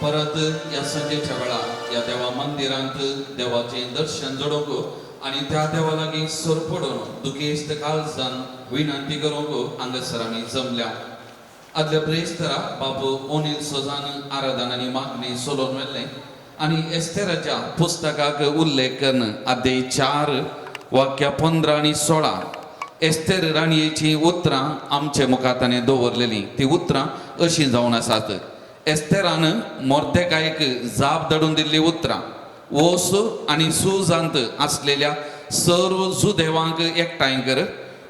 परत ह्या सांजेच्या वेळार ह्या देवा मंदिरांत देवाचें दर्शन जोडूंक आनी त्या देवा लागीं सर पडून दुखेस्त काळजान विनंती करूंक हांगासर आमी जमल्या. आदल्या ब्रेस्तरा बाबू ओनील सोजान आराधन आनी मागणी सोलोवन व्हेल्लें आनी एस्तेराच्या पुस्तकाक उल्लेख करून अध्याय 4 वाक्या 15 आनी 16 एस्तेर राणयेचीं उतरां आमचे मुखार ताणें दवरलेलीं. ती उतरां अशीं जावन आसात. एस्तेरान मोर्देकायक जाप धाडून दिल्लीं उतरां ओस आनी सुजांत आसलेल्या सर्व जुदेवांक एकठांय कर,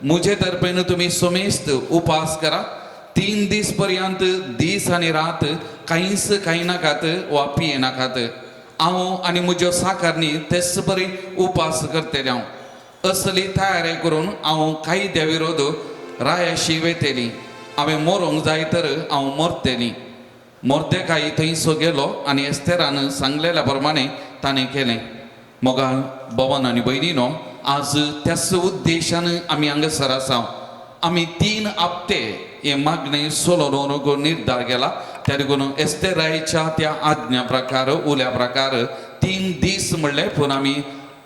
म्हजे तर्फेन तुमी समेस्त उपास करा, 3 दीस पर्यंत दीस आनी रात कांयच खायनाकात वा पियेनाकात. हांव आनी म्हज्यो साकारणी तेच बरी उपास करतले. हांव असली तयारी करून हांव कायद्या विरोध रायाशी वेतेली. हांवें मरोंक जाय तर हांव मरतली. मोर्देकाय थंयसो गेलो आनी एस्तेरान सांगलेल्या प्रमाणे ताणें केलें. मोगाळ भवन आनी भयणीनो, आज त्याच उद्देशान आमी हांगासर आसा. आमी 3 हप्ते हे मागणें सोलोवन निर्धार केला. त्या देखून एस्तेरायच्या त्या आज्ञा प्रकार उल्या प्रकार 3 दीस म्हणले, पूण आमी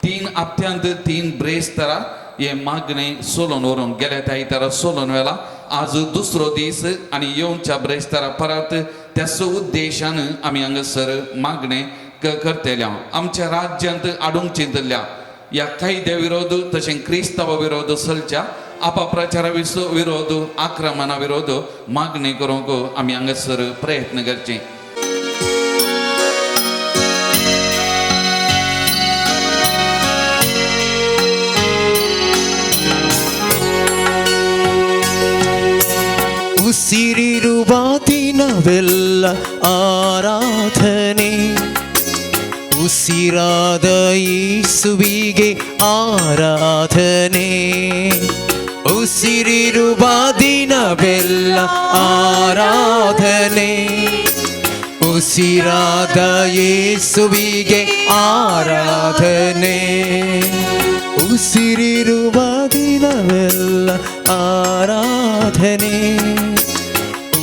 3 हप्त्यांत 3 ब्रेस्तरा हे मागणें सोलोवन व्हरूंक गेल्या त्या आयतारा सोलोवन व्हेला. आज दुसरो दीस आनी येवच्या ब्रेस्तरा परत त्याच उद्देशान आमी हांगासर मागणें करतले. आमच्या राज्यांत हाडूंक चिंतल्या ह्या कायद्या विरोध तशें क्रिस्तांवा विरोध चलच्या अपप्रचारा विरोध आक्रमणा विरोध मागणी करूंक आमी हांगासर प्रयत्न करचे. ಉಸಿರಿರುವ ದಿನವೆಲ್ಲ ಆರಾಧನೆ, ಉಸಿರಾದ ಯೇಸುವಿಗೆ ಆರಾಧನೆ. ಉಸಿರಿರುವ ದಿನವೆಲ್ಲ ಆರಾಧನೆ, ಉಸಿರಾದ ಯೇಸುವಿಗೆ ಆರಾಧನೆ. ಉಸಿರಿರುವ ದಿನವೆಲ್ಲ ಆರಾಧನೆ,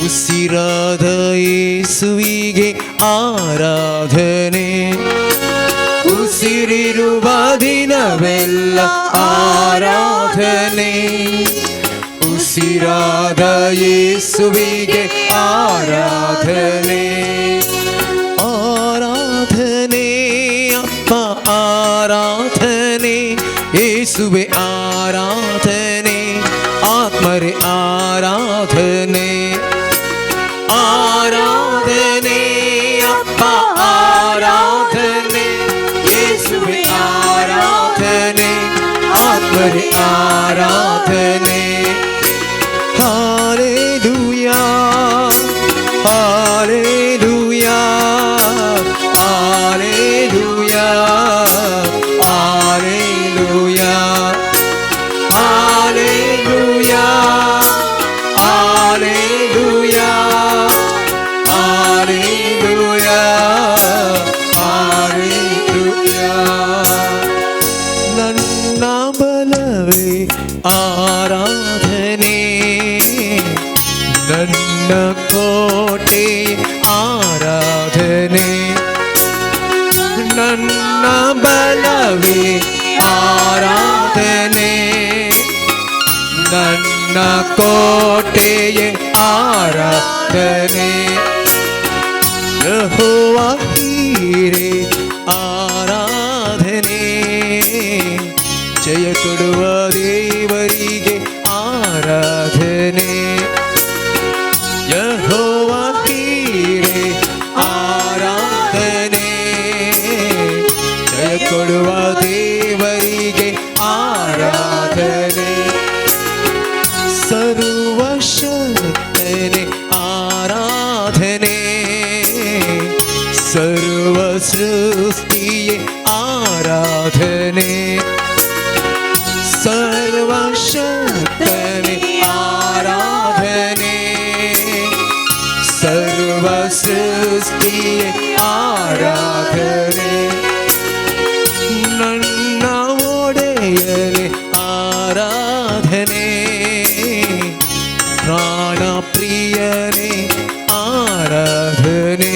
ಉಸಿರಾದ ಯೇಸುವಿಗೆ ಆರಾಧನೆ. ಉಸಿರಿರುವ ದಿನವೆಲ್ಲ ಆರಾಧನೆ, ಉಸಿರಾದ ಯೇಸುವಿಗೆ ಆರಾಧನೆ. ಆರಾಧನೆ ಅಪ್ಪ ಆರಾಧನೆ, ಯೇಸುವೆ ಆರಾಧನೆ, ಆತ್ಮರೇ ಆರಾಧನೆ. ಆರಾಧನೆ ಅಪ್ಪ ಆರಾಧನೆ, ಯೇಸುವೆ ಆರಾಧನೆ, ಆತ್ಮರೇ ಆರಾಧನೆ. Hallelujah hallelujah hallelujah hallelujah hallelujah hallelujah hallelujah hallelujah. ನನ್ನ ಬಲವೇ ಆರಾಧನೆ, ನನ್ನ ಕೋಟೆ ಆರಾಧನೆ. ನನ್ನ ಬಲವೇ ಆರಾಧನೆ, ನನ್ನ ಕೋಟೆಯೇ ಆರಾಧನೆ. ಯೆಹೋವ ಹೀರೆ ಆರಾಧನೆ, ಜಯ ಕೊಡುವ ದೇವರಿಗೆ ಆರಾಧನೆ. ಯೆಹೋವ ಹೀರೆ ಆರಾಧನೆ, ಜಯ ಕೊಡುವ ದೇವರಿಗೆ ಆರಾಧನೆ. ಸರ್ವಶಕ್ತನೆ ಆರಾಧನೆ, ಸರ್ವ ಸೃಷ್ಟಿಯೇ ಆರಾಧನೆ. ಸರ್ವಶಕ್ತನೆ ಆರಾಧನೆ, ಸರ್ವ ಸೃಷ್ಟಿಯೇ ಆರಾಧನೆ. ನನ್ನ ಒಡೆಯನೆ ಆರಾಧನೆ, ಪ್ರಾಣ ಪ್ರಿಯನೇ ಆರಾಧನೆ.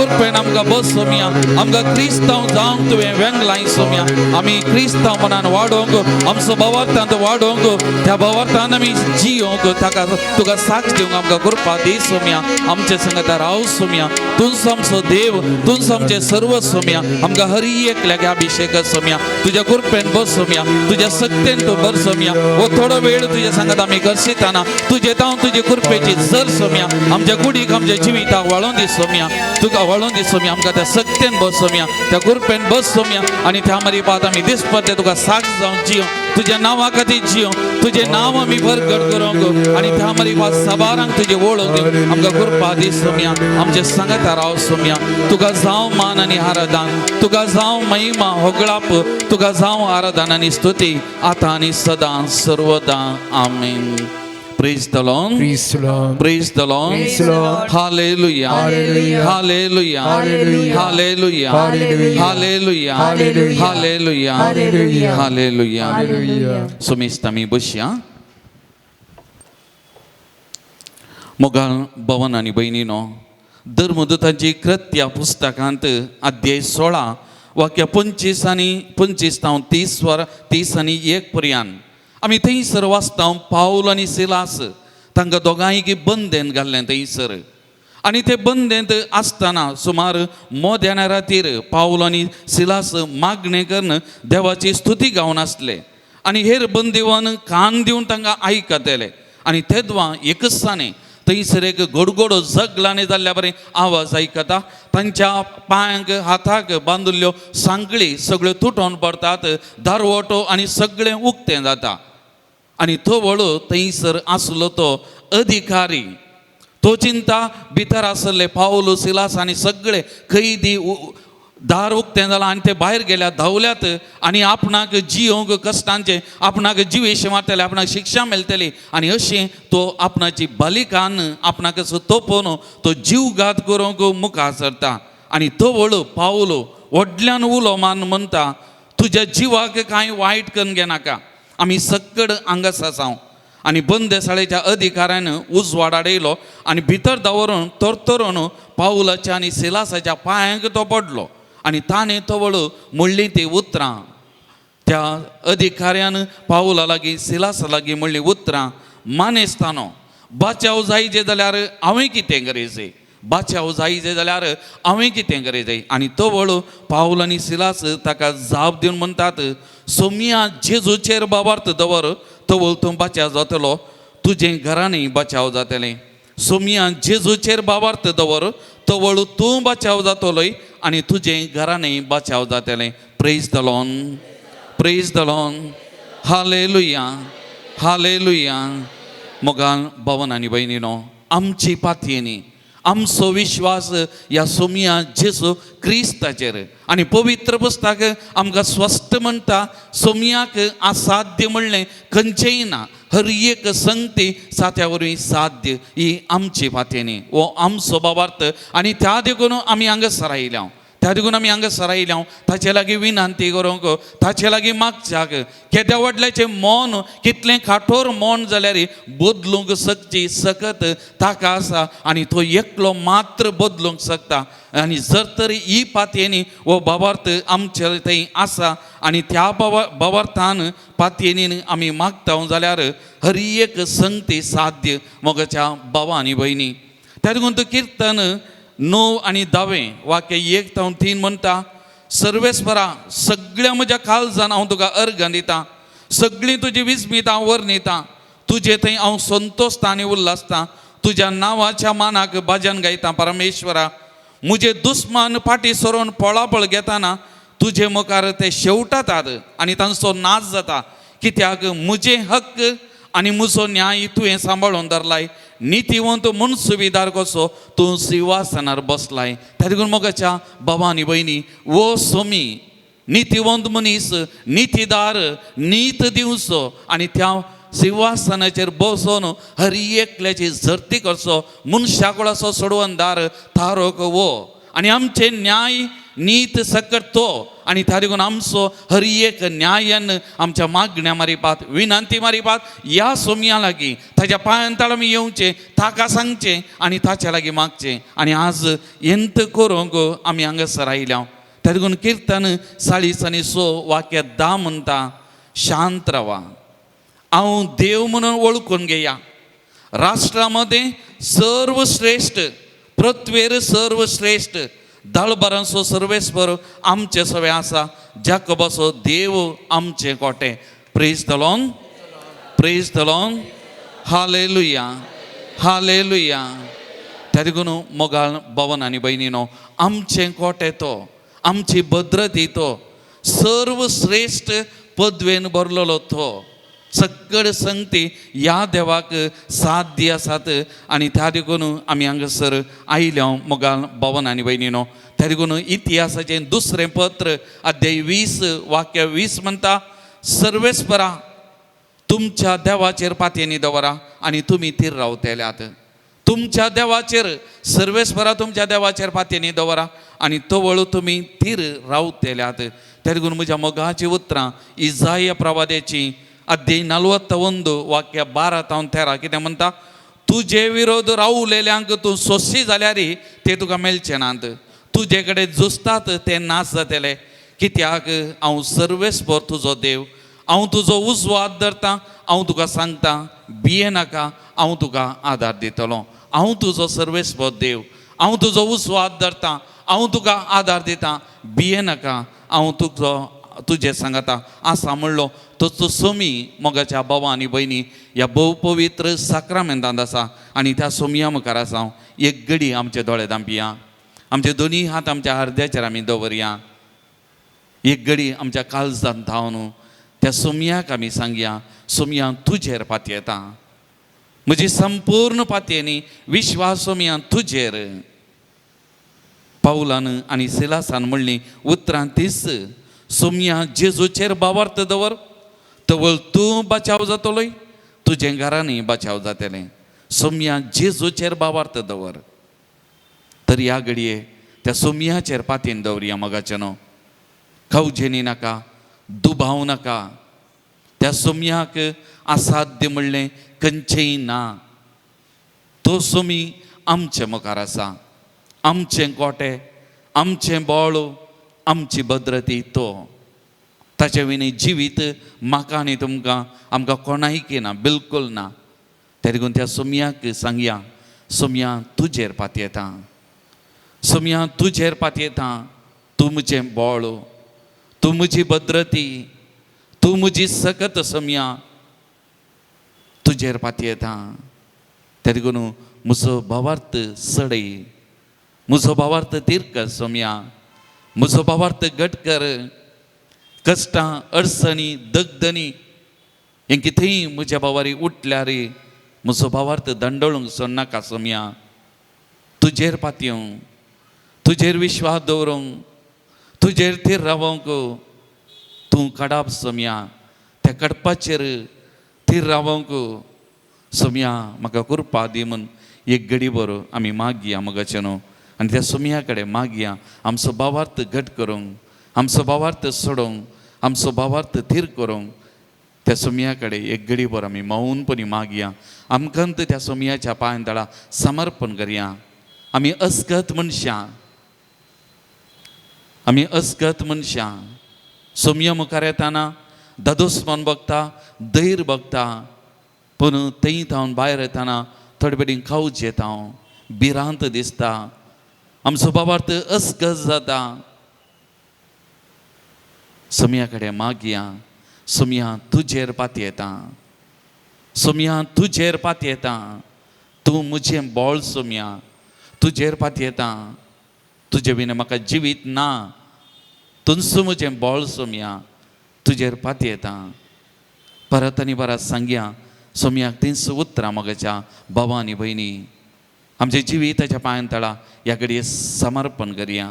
कृपेन आमकां बस सोम्या, आमकां क्रिस्तांव जावंक तुवें वेंगलाय सोम्या. आमी क्रिस्तांव मनान वाडोवंक, आमचो भावार्थांत वाडोवंक, त्या भावार्थान आमी जियोंक ताका तुका साक्ष दिवंक आमकां कृपा दी सोम्या. आमचे संगता राव सोम्या, तूंच आमचो देव, तूंच आमचें सर्व सोम्या. आमकां हर एकल्याक अभिषेक सोम्या, तुज्या कृपेन बस सोम्या, तुज्या सक्तेन तूं बर सोम्या. हो थोडो वेळ तुज्या सांगत आमी करसिताना तुजे तावन तुजे कृपेची जर सोम्या आमच्या कुडीक आमच्या जिविताक वाळोवन दी सोम्या, तुका वाळोवन दी सोम्या. आमकां त्या सक्तेन बस सोम्या, त्या कृपेन बस सोम्या आनी त्या मरी पात आमी दिसपट्टे तुका साक्ष जावन जियो, तुज्या नांवा खातीर जियो, तुजें नांव आमी बरगड करूंक आनी त्या मरी पात सबारांक तुजी वळख दिवंक आमकां कृपा दी सोम्या. आमचे सांगता राव सोम्या, तुका जावं मान आनी आराधन, तुका जावं महिमा होगळाप, तुका जावं आराधन आनी स्तुती आतां आनी सदां सर्वदां. आमेन. Praise the Lord. Praise the Lord. Praise the Lord. Praise the Lord. Hallelujah. Hallelujah. Hallelujah. Hallelujah. Hallelujah. Hallelujah. Hallelujah. Hallelujah. Hallelujah. Hallelujah. Hallelujah. Hallelujah. सुमिस्त आमी बसया. मोगाळ भवन आनी भयणीनो, धर्मदूतांची कृत्या पुस्तकांत अध्याय 16 वाक्य 25 आनी 25 तावन 30 वर 30 आनी 1 पर्यंत आमी थंयसर वाचता. पावल आनी सिलास तांकां दोगांयकी बंदेन घाल्लें थंयसर आनी ते बंदेंत आसतना सुमार मोद्याना रातीर पावल आनी सिलास मागणें करून देवाची स्तुती गावन आसले आनी हेर बंदिवन कान दिवन तांकां आयकतले. आनी तेदवां एकच साने थंयसर एक गोडगोडो जगलाने जाल्ल्या बरें आवाज आयकता. तांच्या पांयांक हाताक बांदिल्ल्यो सांखळी सगळ्यो तुटोवन पडटात, दारवटो आनी सगळें उक्तें जाता. आनी तो वळो थंयसर आसलो तो अधिकारी तो चिंता भितर आसले पावलो सिलास आनी सगळे कैदी दार उक्तें जालां आनी ते भायर गेल्या धांवल्यात आनी आपणाक जियोंक कश्टांचें आपणाक जिवेशें मारतले, आपणाक शिक्षा मेळटली आनी अशें तो आपणाची बालिकान आपणाक असो तोपोवन तो जीवघात करूंक मुखार सरता. आनी तो वळो पावलो व्हडल्यान उलो मान म्हणटा, तुज्या जिवाक कांय वायट करून घेनाका, आमी सक्कड हांगास आसा. आनी बंदेसाळेच्या अधिकाऱ्यान उजवाड आडयलो आनी भितर दवरून तरतरून पावलाच्या आनी सिलासाच्या पांयांक तो पडलो आनी ताणें तवळ म्हणलीं ती उतरां त्या अधिकाऱ्यान पावला लागीं सिलासा लागीं म्हणलीं उतरां, मानेस्तानो बाचाव जायजे जाल्यार हांवें कितें करीजे, बाचाव जायजे जाल्यार हांवें कितें करीजे. आनी तवळ पावल आनी सिलास ताका जाप दिवन म्हणटात, सोमिया जेजूचेर बाबार्थ दवर तवळ तूं बाचाव जातलो, तुजें घरांनी बाचाव जातलें. सोमिया जेजूचेर बाबार्थ दवर तवळ तूं बाचाव जातलोय आनी तुजें घरांनी बाचाव जातलें. Praise the Lord, praise the Lord, hallelujah, hallelujah. मोगान भवन आनी भयणीनो, आमची पातयेनी आमचो विश्वास ह्या सोमिया जेजू क्रिस्ताचेर आनी पवित्र पुस्तक आमकां स्वस्थ म्हणटा, सोमियाक असाध्य म्हणलें खंयचेंय ना, हर एक संगती सात्या वरवीं साध्य ही आमची पातयेनी, हो आमचो बाबार्थ. आनी त्या देखून आमी हांगासर आयल्या, त्या देखून आमी हांगासर आयल्या ताचे लागीं विनंती करूंक, ताचे लागीं मागच्याक. केद्या व्हडल्याचें मन कितलें काठोर मन जाल्यार बदलूंक शकची सकत ताका आसा आनी तो एकलो मात्र बदलूंक शकता. आनी जर तर ही पातयेनी हो बाबार्थ आमचे थंय आसा आनी त्या बाबार्थान पातयेनीन आमी मागता जाल्यार हर एक संगती साध्य मोगाच्या बाबा आनी भयणी. त्या देखून तो किर्तन 9 आनी 10 वाक्य 1 तावन 3 म्हणटा, सर्वेस्परा सगळ्या म्हज्या काळजान हांव तुका अर्गां दिता, सगळीं तुजी विस्मितां वर्णिता, तुजे थंय हांव संतोषता आनी उल्हासता, तुज्या नांवाच्या मानाक भजन गायता. परमेश्वरा म्हजे दुस्मान फाटीं सरोन पळापळ घेताना तुजे मुखार ते शेवटातात आनी तांचो नाच जाता, कित्याक म्हजे हक्क आनी म्हजो न्याय तुवें सांबाळून धरलाय, नितीवंत म्हूण सुविदार कसो तूं सिंहासनार बसलाय. त्या देखून मोगाच्या बाबा आनी भयणी, वो सोमी नितीवंत मनीस नितीदार नीत दिवचो आनी त्या सिंहासनाचेर बसोन हर एकल्याची झरती करचो, मनशाकुळाचो सोडवणदार तारोक वो आनी आमचे न्याय नीत सकट तो आनी त्या देखून आमचो हर एक न्यायान आमच्या मागण्या मारिपात विनंती मारिपात ह्या सोमया लागीं ताच्या पांयान ताळ आमी येवचें, ताका सांगचें आनी ताच्या लागीं मागचें. आनी आज यंत करूंक आमी हांगासर आयल्या. त्या देखून किर्तन 40 आनी 6 वाक्य 10 म्हणटा, शांत रावा, हांव देव म्हणून वळखून घेया. राष्ट्रा मदें सर्वश्रेश्ठ, पृथ्वेर सर्वश्रेश्ठ दळबरांचो सर्वेस्पर आमचे सवे आसा, जाकोबाचो देव आमचे कोटे. Praise the Lord, praise the Lord, hallelujah, hallelujah. त्या देखून मोगाळ भवन आनी भयणीनो, आमचें कोटे तो, आमची भद्रती तो, सर्वश्रेश्ठ पदवेन भरलेलो तो, सगळे संगती ह्या देवाक साध्य आसात. आनी त्या देखून आमी हांगासर आयल्या मोगाळ भवन आनी भयणीनो. त्या देखून इतिहासाचें दुसरें पत्र अध्याय 20 वाक्य 20 म्हणटा, सर्वेस्परा तुमच्या देवाचेर पातयेनी दवरा आनी तुमी थीर रावतल्यात. तुमच्या देवाचेर, सर्वेस्परा तुमच्या देवाचेर पातयेनी दवरा आनी तवळ तुमी थीर रावतल्यात. त्या देखून म्हज्या मोगाची उतरां इजाय प्रवाद्याची अध्याय 41 वाक्य 12 तावन 13 कितें म्हणटा, तुजे विरोध रावलेल्यांक तूं सोंशी जाल्यार ते तुका मेळचे नात, तुजे कडेन झुजतात ते नाश जातले. कित्याक हांव सर्वेस्पर तुजो देव, हांव तुजो उजवो हात धरता, हांव तुका सांगता भिये नाका, हांव तुका आदार दितलो. हांव तुजो सर्वेस्पर देव, हांव तुजो उजवो हात धरता, हांव तुका आदार दिता, भिये नाका, हांव तुजो तुजें सांगता आसा म्हणलो. तोच सोमी मोगाच्या भावा आनी भयणी ह्या भोव पवित्र साक्रामेंतांत आसा आनी त्या सोमया मुखार आसा. हांव एक घडी आमचे दोळे धांपया, आमचे दोनी हात आमच्या अर्द्याचेर आमी दवरया, एक घडी आमच्या काळजांत धांवन त्या सोमयाक आमी सांगया, सोमया तुजेर पातयेता, म्हजी संपूर्ण पातयेनी विश्वास सोमया तुजेर. पावलान आनी सिलासान म्हणली उतरां तीच, सोमया जेजूचेर बावार्थ दवर, तवळ तूं बचाव जातलोय, तुजें घरांनी बचाव जातलें. सोमया जेजूचेर बावार्थ दवर. तर ह्या घडये त्या सोमयाचेर पातयेन दवरया मोगाचें न्हू, खावजेनी नाका, दुबाव नाका. त्या सोमयाक असाध्य म्हणलें खंयचेंय ना. तो सोमी आमचे मुखार आसा, आमचें गोटे, आमचें बळ, आमची भद्रती तो. ताचे विणी जिवीत म्हाका आनी तुमकां आमकां कोणायकी ना, बिलकूल ना. त्या देखून त्या सोमयाक सांगया, सोमया तुजेर पातयेता, सोमया तुजेर पातयेता, तूं म्हजें बळ, तूं म्हजी भद्रती, तूं म्हजी सकत सोमया, तुजेर पातयेता. त्या देखून म्हजो भावार्थ सडय, म्हजो भावार्थ तीर कर सोमया, म्हजो भावार्थ घट कर. कश्टां अडचणी दगदणी हें कितेंय म्हज्या भावारी उठल्यार म्हजो भावार्थ दंडळूंक सोडनाका सोमया. तुजेर पातयेवंक, तुजेर विश्वास दवरूंक, तुजेर थीर रावोंक तूं काडाप सोमया. त्या कडपाचेर थीर रावोंक सोमया म्हाका कृपा दी म्हूण एक घडी बरो आमी मागया मोगाचें न्हू. आनी त्या सोमया कडेन मागया आमचो भावार्थ घट करूंक, आमचो भावार्थ सोडोवंक, आमचो भावार्थ थीर करूंक. त्या सोमया कडेन एक घडी बरो आमी मौनपणी मागया. आमकां त्या सोमयाच्या पांयां तळा समर्पण करया. आमी अस्कत मनशां, आमी अस्कत मनशां. सोमया मुखार येताना दादोसपण बगता, धैर्य बगता, पूण थंय थावन भायर येताना थोडे बेडीन खावच येता, भिरांत दिसता, आमचो भावार्थ अस्कत जाता. सोमया कडेन मागया, सोमया तुजेर पातयेता, सोमया तुजेर पातयेता, तूं म्हजें बळ सोमया, तुजेर पातयेता, तुजे विना म्हाका जिवीत ना, तुंच म्हजें बळ सोमया, तुजेर पातयेता. परत आनी परत सांगया सोमयाक तींच उतरां मोगाच्या भावा आनी भयणी. आमचें जिविताच्या पांयां तळा ह्या घडये समर्पण करया.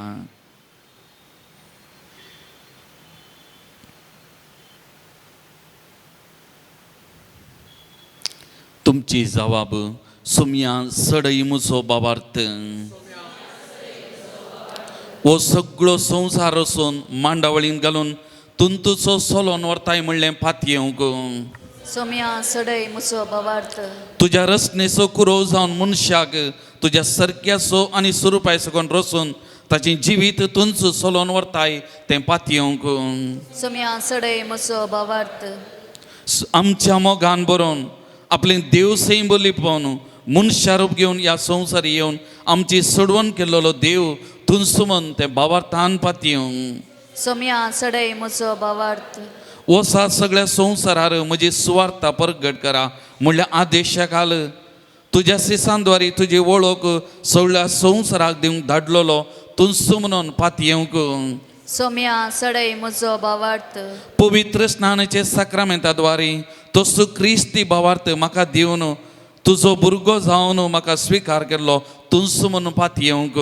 तुमची जवाब सोमया सडय म्हजो बाबार्थ, हो सगळो संवसार वचून मांडावळीन घालून तुंतूचो सोलोन व्हरताय म्हणलें पातयेवंक. सोम्या सडय मुसो भावार्थ. तुज्या रचनेचो कुरोव जावन मनशाक तुज्या सरक्याचो आनी स्वरुपाय सकून रचून ताचें जिवीत तुंच सोलोन व्हरताय तें पातयेवंक. सोम्या सडय मुसो भावार्थ. आमच्या मोगान बरोवन आपलें देव सैम लिपोवन मनशा रूप घेवन ह्या संवसार येवन आमची सोडवण केल्लो देव तुंच म्हण तें भावार्थान पातयेवंक. सोम्या सडय मुसो भावार्थ. वसा सगळ्या संवसारार म्हजी सुवार्था परगट करा म्हणल्यार आदेशा घाल तुज्या सिसांद्वारी तुजी वळख सगळ्या संवसाराक दिवंक धाडलेलो तुंच म्हणून पातयेवंक. सोम्या सडय मुजो भावार्थ. पवित्र स्नानाचे साक्रामेंताद्वारे तसो क्रिस्ती भावार्थ म्हाका दिवन तुजो भुरगो जावन म्हाका स्विकार केल्लो तुंच म्हणून पातयेवंक.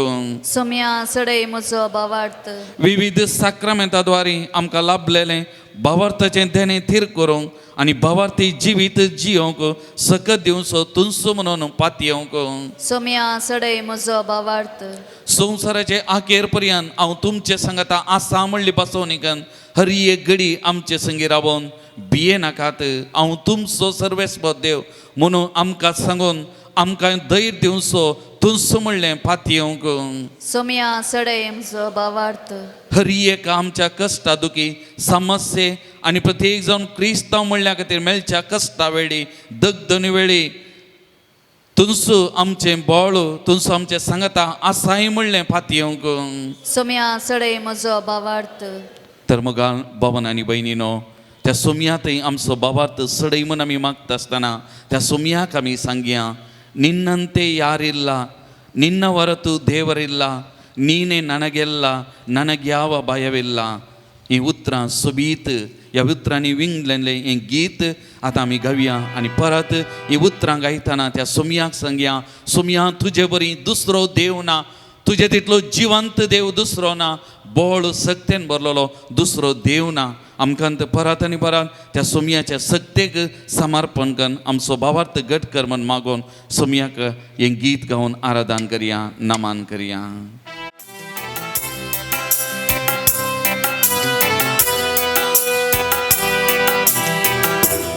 सोम्या सडय मुजो भावार्थ. विविध साक्रामेंताद्वारे आमकां लाभलेलें भावार्थाचें देणें थीर करूंक आनी भावार्थी जिवीत जियोवंक सकत दिवचो तुंच म्हणून पातयेवंक. सोम्या सडय मुजो भावार्थ. संवसाराचे आखेर पर्यंत हांव तुमचे सांगता आसा म्हणली बसोवनिकन हर एक घडी आमचे संगी रावोन भिये नाकात हांव तुमचो सर्वेस्पद देव म्हणून आमकां सांगून आमकां धैर्य दिवचो तुंच म्हणलें पातयेवंक. सोम्या सडय मुजो भावार्थ. हर एक आमच्या कश्टा दुखी समस्ये आनी प्रत्येक जावन क्रिस्तांव म्हणल्या खातीर मेळच्या कश्टा वेळी दगदणी वेळी तुंच आमचें बळ तुंच आमचें सांगता आसाय म्हणलें पातयेवंक. सोम्या सडय मुजो भावार्थ. तर मग बाबान आनी भयणीनो त्या सोमया थंय आमचो बाबार्थ सडय म्हूण आमी मागता आसतना त्या सोमयाक आमी सांगया निन्नंते यारिल्ला ನಿನ್ನ ಹೊರತು ದೇವರಿಲ್ಲ ನೀನೇ ನನಗೆಲ್ಲ ನನಗ್ಯಾವ ಭಯವಿಲ್ಲ. ही उतरां सोबीत ह्या उतरांनी विंगलेलें हें गीत आतां आमी गावया आनी परत ही उतरां गायतना त्या सोमयाक सांगया सोमया तुजे बरी दुसरो देव ना तुजे तितलो जिवंत देव दुसरो ना बळ सक्तेन भरलेलो दुसरो देव ना. आमकां परत आनी परत त्या सोमयाच्या सक्तेक समर्पण करून आमचो भावार्थ घट कर म्हण मागून सोमयाक हें गीत गावन आराधन करया नमन करया.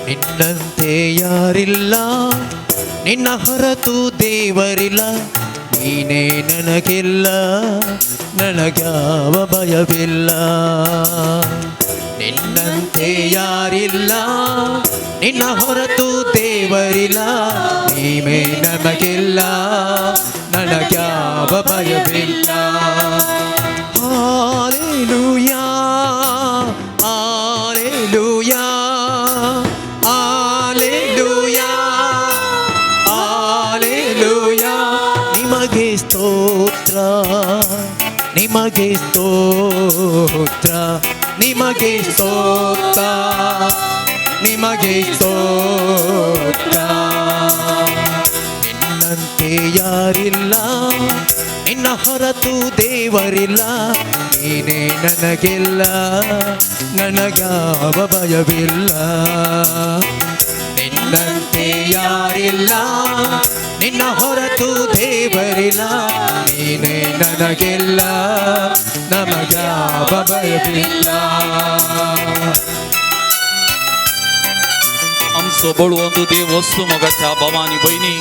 ನಿನ್ನಂತೆ ಯಾರಿಲ್ಲ ನಿನ್ನ ಹೊರತು ದೇವರಿಲ್ಲ ನೀನೇ ನನಗೆಲ್ಲ ನನಗ್ಯಾವ ಭಯವಿಲ್ಲ. ನಿನ್ನಂತೆ ಯಾರಿಲ್ಲ ನಿನ್ನ ಹೊರತು ದೇವರಿಲ್ಲ ನೀನೇ ನಮಗೆಲ್ಲ ನನಗ್ಯಾವ ಭಯವಿಲ್ಲ. Hallelujah hallelujah hallelujah hallelujah. ನಿಮಗೆ ಸ್ತೋತ್ರ ನಿಮಗೆ ಸ್ತೋತ್ರ ನಿಮಗೆ ಸ್ತೋತ್ರ ನಿಮಗೆ ಸ್ತೋತ್ರ. ನಿನ್ನಂತೆ ಯಾರಿಲ್ಲ ನಿನ್ನ ಹೊರತು ದೇವರಿಲ್ಲ ನೀನೇ ನನಗೆಲ್ಲ ನನಗ್ಯಾವ ಭಯವಿಲ್ಲ. ನಿನ್ನಂತೆ ಯಾರಿಲ್ಲ ನಿನ್ನ ಹೊರತು ದೇವರಿಲ್ಲ ನೀನೇ ನನಗೆಲ್ಲ ನಮಗ್ಯಾವ ಭಯವಿಲ್ಲ. आमचो बळवंत देव वस्तू मोगाच्या भावानी भयणी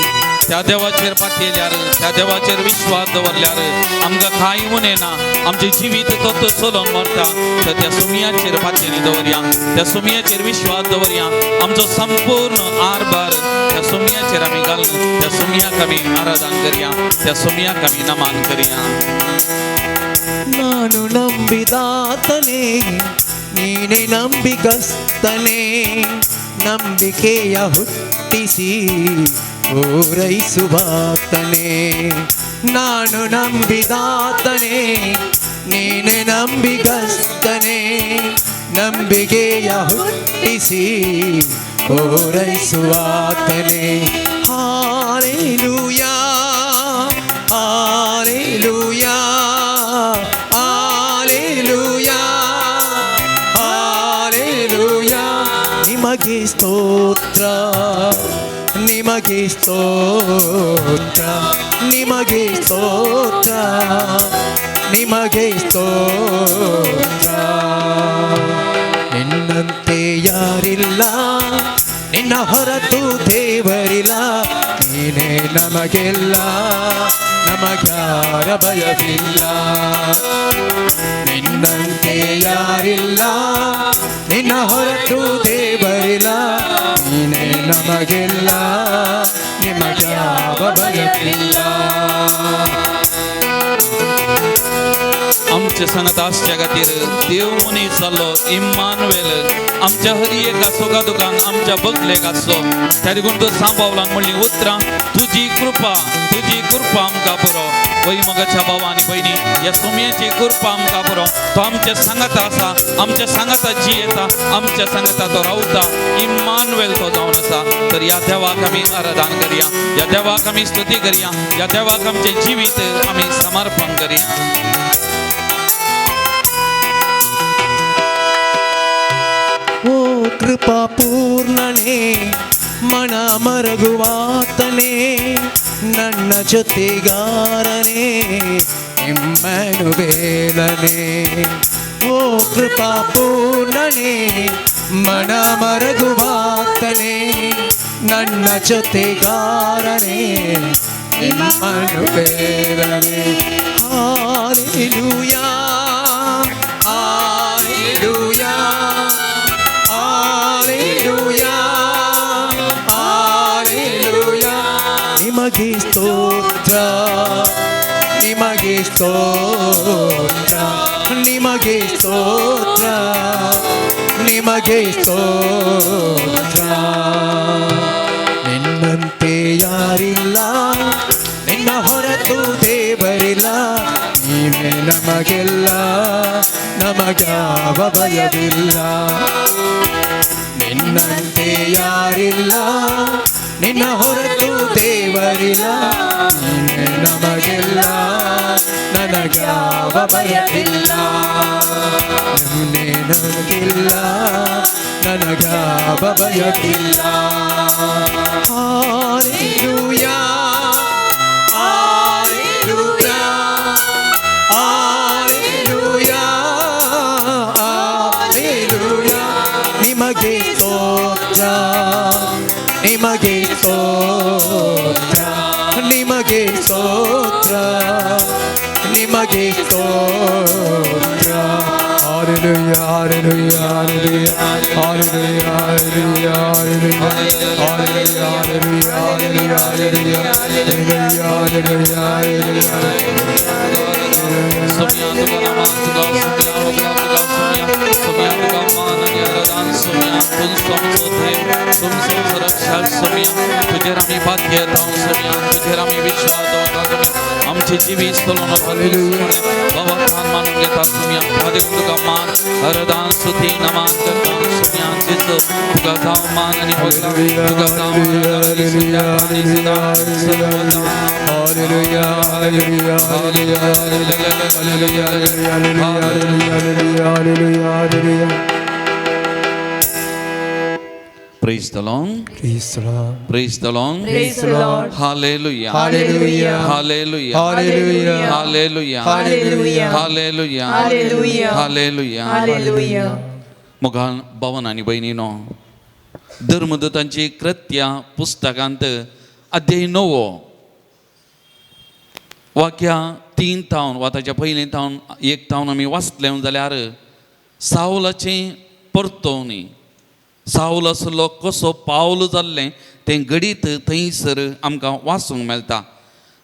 त्या देवाचेर पातयेल्यार त्या देवाचेर विश्वास दवरल्यार आमकां कांय उणें ना आमचें जिवीत तो चलोवन व्हरता. तर त्या सुमयाचेर पातयेनी दवरया त्या सुमयाचेर विश्वास दवरया आमचो संपूर्ण आरभार त्या सुमयाचेर आमी घालून त्या सुमयाक आमी आराधन करया त्या सुमयाक आमी नमन करया. ನಾನು ನಂಬಿದಾತನೇ ನೀನೇ ನಂಬಿಗಸ್ತನೇ ನಂಬಿಕೆಯ ಹುಟ್ಟಿಸಿ ಪೂರೈಸುವಾತನೇ. ನಾನು ನಂಬಿದಾತನೇ ನೀನೇ ನಂಬಿಗಸ್ತನೇ ನಂಬಿಕೆಯ ಹುಟ್ಟಿಸಿ ಪೂರೈಸುವಾತನೇ. Hallelujah hallelujah hallelujah hallelujah. ನಿಮಗೆ ಸ್ತೋತ್ರ ನಿಮಗೆ ಸ್ತೋತ್ರ ನಿಮಗೆ ಸ್ತೋತ್ರ ನಿಮಗೆ ಸ್ತೋತ್ರ. ನಿನ್ನಂತೆ ಯಾರಿಲ್ಲ, ನಿನ್ನ ಹೊರತು ದೇವರಿಲ್ಲ, ನೀನೇ ನಮಗೆಲ್ಲ, ನಮಗ್ಯಾರ ಭಯವಿಲ್ಲ. ನಿನ್ನಂತೆ ಯಾರಿಲ್ಲ, ನಿನ್ನ ಹೊರತು ದೇವರಿಲ್ಲ, ನೀನೇ ನಮಗೆಲ್ಲ, ನಿಮಗ್ಯಾವ ಭಯವಿಲ್ಲ. आमच्या सांगात आसच्या खातीर देव मनीस जाल्लो इम्मानुएल आमच्या हरी एका सुखा दुखान आमच्या बगलेक आसचो. त्या देखून तो सांबावलान म्हणली उतरां, तुजी कृपा, तुजी कृपा आमकां पुरो. वय मगाच्या भावा आनी भयणी, ह्या सोम्याची कृपा आमकां पुरो. तो आमच्या सांगाता आसा, आमच्या सांगाता जियेता, आमच्या सांगाता तो रावता. इम्मानुएल तो जावन आसा. तर ह्या देवाक आमी आराधन करया, ह्या देवाक आमी स्तुती करया, ह्या देवाक आमचें जिवीत आमी समर्पण करया. ಓ ಕೃಪಾ ಪೂರ್ಣನೇ, ಮನ ಮರಗುವಾತನೇ, ನನ್ನ ಜೊತೆಗಾರನೇ ಇಮ್ಮನುವೇಲನೇ. ಓ ಕೃಪಾ ಪೂರ್ಣನೇ, ಮನ ಮರಗುವಾತನೇ, ನನ್ನ ಜೊತೆಗಾರನೇ ಇಮ್ಮನುವೇಲನೇ. Hallelujah, hallelujah, hallelujah, hallelujah. ನಿಮಗೆ ಸ್ತೋತ್ರ, ನಿಮಗೆ ಸ್ತೋತ್ರ, ನಿಮಗೆ ಸ್ತೋತ್ರ, ನಿಮಗೆ ಸ್ತೋತ್ರ. ನಿನ್ನಂತೆ ಯಾರಿಲ್ಲ, ನಿನ್ನ ಹೊರತು ದೇವರಿಲ್ಲ, ನೀನೇ ನಮಗೆಲ್ಲ, ನಮಗ್ಯಾವ ಭಯವಿಲ್ಲ. ನಿನ್ನಂತೆ ಯಾರಿಲ್ಲ, ನಿನ್ನ ಹೊರತು ದೇವರಿಲ್ಲ, ನೀನೇ ನಮಗೆಲ್ಲ, ನನಗ್ಯಾವ ಭಯವಿಲ್ಲ. ನೀನೇ ನನಗಿಲ್ಲ, ನನಗ್ಯಾವ ಭಯವಿಲ್ಲ. Hallelujah, hallelujah, hallelujah, hallelujah. ನಿಮಗೆ ಸ್ತೋತ್ರ, ನಿಮಗೆ ಸ್ತೋತ್ರ, ನಿಮಗೆ ಸ್ತೋತ್ರ, ನಿಮಗೆ ಸ್ತೋತ್ರ. Hallelujah, hallelujah, hallelujah, hallelujah, hallelujah, hallelujah, hallelujah, hallelujah, hallelujah, hallelujah, hallelujah, Saumya तुका नामान तुका सोम्या होगला तुका सोम्या, सोम्या तुका मान आनी आराधन सोम्या. तुमचो आमचो देव, तुमचो आमचो रक्षा सोम्या. तुजेर आमी भाग्य येता सोम्या, तुजेर आमी विश्वास दवरता सोम्या. आमचें जिवीत चलोवन वता बाबा मान मानून घेता सोम्या. त्या देखून तुका मान आराधन स्तुती नमान करता सोम्या. जेजू तुका जावं मान आनी होगला, तुका जावं Hallelujah, hallelujah, hallelujah, hallelujah, hallelujah, hallelujah, hallelujah, hallelujah. Praise the Lord. Praise the Lord. Praise the Lord. Praise the Lord. Hallelujah. Hallelujah. Hallelujah. Hallelujah. Hallelujah. Hallelujah. Hallelujah. Hallelujah. Hallelujah. Hallelujah. मोगान भवन आनी भयणीनो, धर्मदूतांची कृत्या पुस्तकांत अध्याय 9 वाक्या 3 थावन वा ताच्या पयलीं थावन 1 थावन आमी वाचले जाल्यार सावलाचें परतवणी, सावल आसलो कसो पावल जाल्लें तें घडीत थंयसर आमकां वाचूंक मेळटा.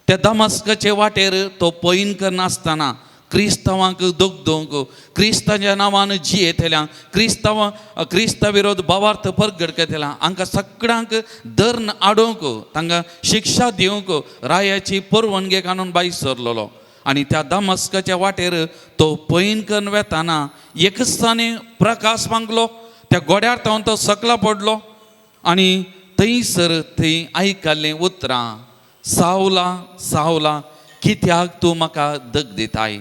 त्या दमास्काचे वाटेर तो पैन करनासतना क्रिस्तांवांक दगदोवंक, क्रिस्ताच्या नांवान जियेतल्या, क्रिस्ता विरोध भावार्थ परगट करतल्या हांकां सगळ्यांक धर्ण हाडूंक, तांकां शिक्षा दिवंक रायाची परवानगी काडून भायर सरलेलो. आनी त्या दमास्काच्या वाटेर तो पैन करून वेताना एकसाने प्रकाश मागलो, त्या गोड्यार थावन तो सकला पडलो आनी थंयसर थंय आयकल्लीं उतरां, सावला सावला कित्याक तूं म्हाका दग दिताय,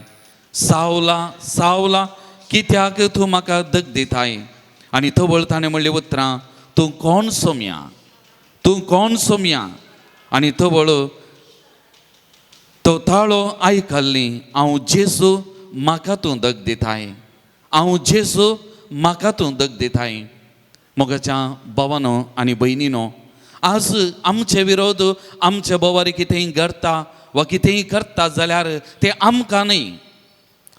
सावला सावला कित्याक तूं म्हाका दग दिताय. आनी तवळ ताणें म्हणलें उतरां, तूं कोण सोम्या, तूं कोण सोम्या. आनी तवळ तो ताळो आयकल्ली हांव जेजू म्हाका तूं दग दिताय, हांव जेजू म्हाका तूं दग दिताय. मोगाच्या भावानो आनी भयणीनो, आज आमचे विरोध आमचे बोवारी कितेंय करता वा कितेंय करता जाल्यार तें आमकां न्हय,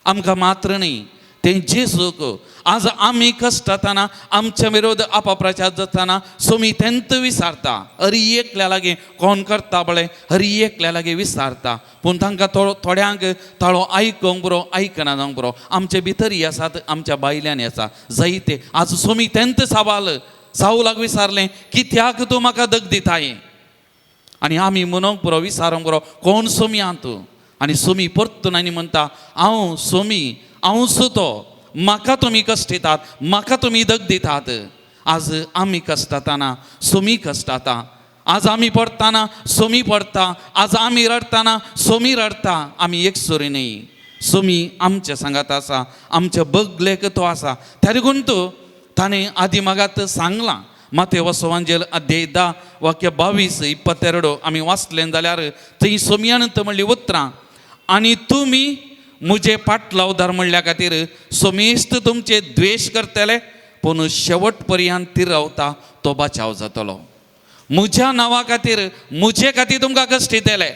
आमकां मात्र न्हय, तें जेजूक. आज आमी कश्टताना आमचे विरोध अपप्रचार जाताना सोमी तेंत विसारता. हरी एकल्या लागीं कोण करता पळय, हरी एकल्या लागीं विसारता. पूण तांकां थोड्यांक ताळो आयकोंक बरो, आयकना जावंक बरो. आमचे भितरय आसात, आमच्या बायल्यांनी आसा जायते. आज सोमी तेंत सवाल सावलाक विसारलें, कित्याक तूं म्हाका दग दिताय? आनी आमी म्हणोंक पुरो, विसारोंक पुरो, कोण सोमी आहा तूं? आनी सोमी परतून आनी म्हणटा, हांव सोमी, हांव सो तो, म्हाका तुमी कश्ट दितात, म्हाका तुमी दग दितात. आज आमी कश्टताना सोमी कश्टता, आज आमी पडटाना सोमी पडटा, आज आमी रडटाना सोमी रडटा. आमी एक सुरी न्हय, सोमी आमच्या सांगात आसा, आमच्या बगलेक तो आसा. त्या देखून तूं ताणें आदी मागात सांगलां, माते वसवांजेल अध्याय 10 वाक्य 22 22 आमी वाचलें जाल्यार थंय सोमयान म्हणली उतरां, आनी तुमी म्हजे पाटलावदार म्हणल्या खातीर सोमेस्त तुमचे द्वेश करतले, पूण शेवट पर्यंत ती रावता तो बचाव जातलो. म्हज्या नांवा खातीर, म्हजे खातीर तुमकां कश्ट दितले,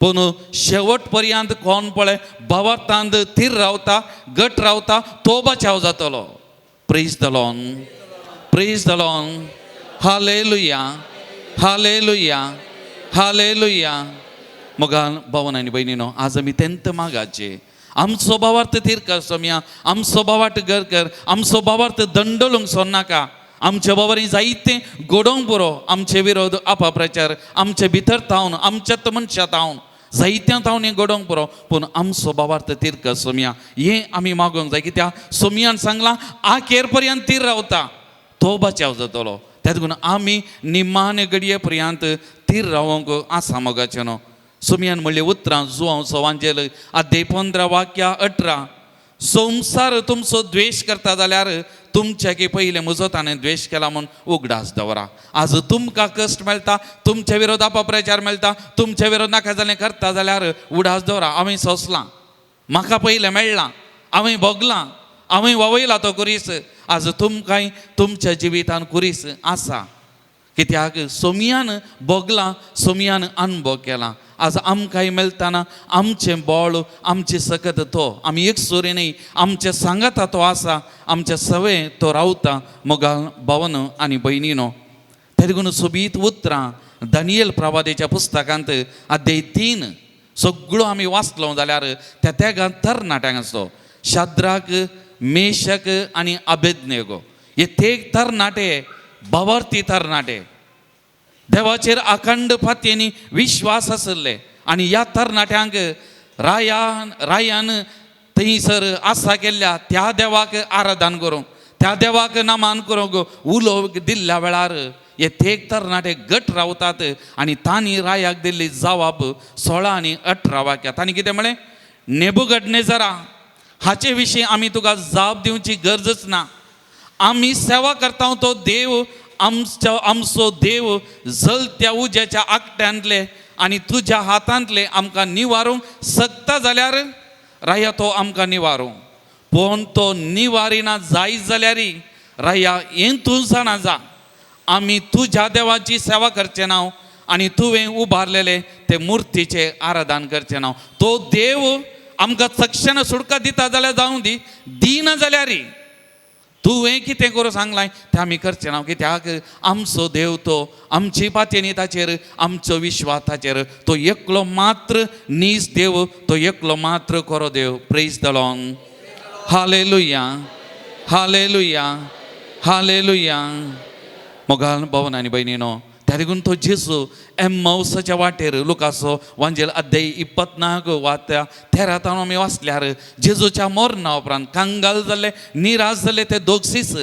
पूण शेवट पर्यंत कोण पळय भावार्थांत थीर रावता, गट रावता, तो बचाव जातलो. Praise the Lord, praise the Lord, hallelujah, hallelujah, hallelujah. मोगान भावन आनी भयणीनो, आज आमी तेंत मागाचे, आमचो भावार्थ थीर कर सोमया, आमचो भावार्थ घर कर, आमचो भावार्थ दंडलूंक सोडनाका. आमच्या बाबांनी जायते गोडोंक पुरो, आमचे विरोध अपप्रचार आमचे भितर तावन, आमच्यात मनशां तावन, जायत्या तावन हें घडोवंक पुरो, पूण आमचो भावार्थ थीर कर सोमया, हें आमी मागोवंक जाय. कित्याक सोमयान सांगलां, आखेर पर्यंत थीर रावता तो बचाव जातलो. त्या देखून आमी निमाणे घडये पर्यंत थीर रावंक आसा. मोगाचें न्हू, सोमयान म्हणलें उतरां जुवांव सवांजेल अध्याय 15 वाक्या 18, संवसार तुमचो द्वेश करता जाल्यार तुमच्या पयलें म्हजो ताणें द्वेश केला म्हूण उगडास दवरा. आज तुमकां कश्ट मेळटा, तुमच्या विरोध अपप्रचार मेळटा, तुमच्या विरोध नाका जालें करता जाल्यार उगडास दवरा, हांवें सोंसलां, म्हाका पयलें मेळ्ळां, हांवें भोगलां, हांवें ववयला तो कुरीस. आज तुमकांय तुमच्या जिवितान कुरीस आसा, कित्याक सोमयान भोगलां, सोमयान अनुभव केला. आज आमकांय मेळटाना आमचें बळ, आमची सकत तो, आमी एक सुरी न्हय, आमचे सांगाता तो आसा, आमच्या सवे तो रावता. मोगाल भावन आनी भयणीनो, त्या देखून सोबीत उतरां दानियल प्रवादेच्या पुस्तकांत अध्याय 3 सगळो आमी वाचलो जाल्यार त्या तेगां तरणाट्यांक आसतो शाद्राक, मेशक आनी अबेदनेगो, हे तेग तरणाटे, भावार्थी तरणाटे, देवाचेर अखंड फातयेनी विश्वास आशिल्ले. आनी ह्या तरणाट्यांक रायान थंयसर आसा केल्ल्या त्या देवाक आराधन करूंक, त्या देवाक नमान करूंक उलोवंक दिल्ल्या वेळार हे तेग तरणाटे गट रावतात. आनी तांणी रायाक दिल्ली जवाब 16 आनी 18 वाक्या, तांणी कितें म्हळें, नेबुगडने जरा, हाचे विशीं आमी तुका जाप दिवची गरजच ना. आमी सेवा करता तो देव आमचो, आमचो देव जलत्या उज्याच्या आकट्यांतले आनी तुज्या हातांतले आमकां निवारूंक शकता जाल्यार राया तो आमकां निवारूं, पूण तो निवारिना जायत जाल्यार राया हें तूं जाणा जा, आमी तुज्या देवाची सेवा करचे ना आनी तुवें उबारलेले ते मुर्तीचे आराधन करचे ना. तो देव आमकां तक्षण सुटका दिता जाल्यार जावं दी, दिना जाल्यार तुवें कितें करूं सांगलां तें आमी करचें ना, कित्याक आमचो देव तो, आमची पातयेनी ताचेर, आमचो विश्वास ताचेर, तो एकलो मात्र नीज देव, तो एकलो मात्र खरो देव. Praise the Lord, hallelujah, hallelujah, hallelujah. मोगाल भवन आनी भयणीनो, त्या देखून तो जेजू एम्मावसाच्या वाटेर, लुकासो वांजेल अध्याय 24 वा त्या 13 आमी वाचल्यार, जेजूच्या मरणा उपरांत कंगाल जाल्ले, निराश जाल्ले ते दोग सीस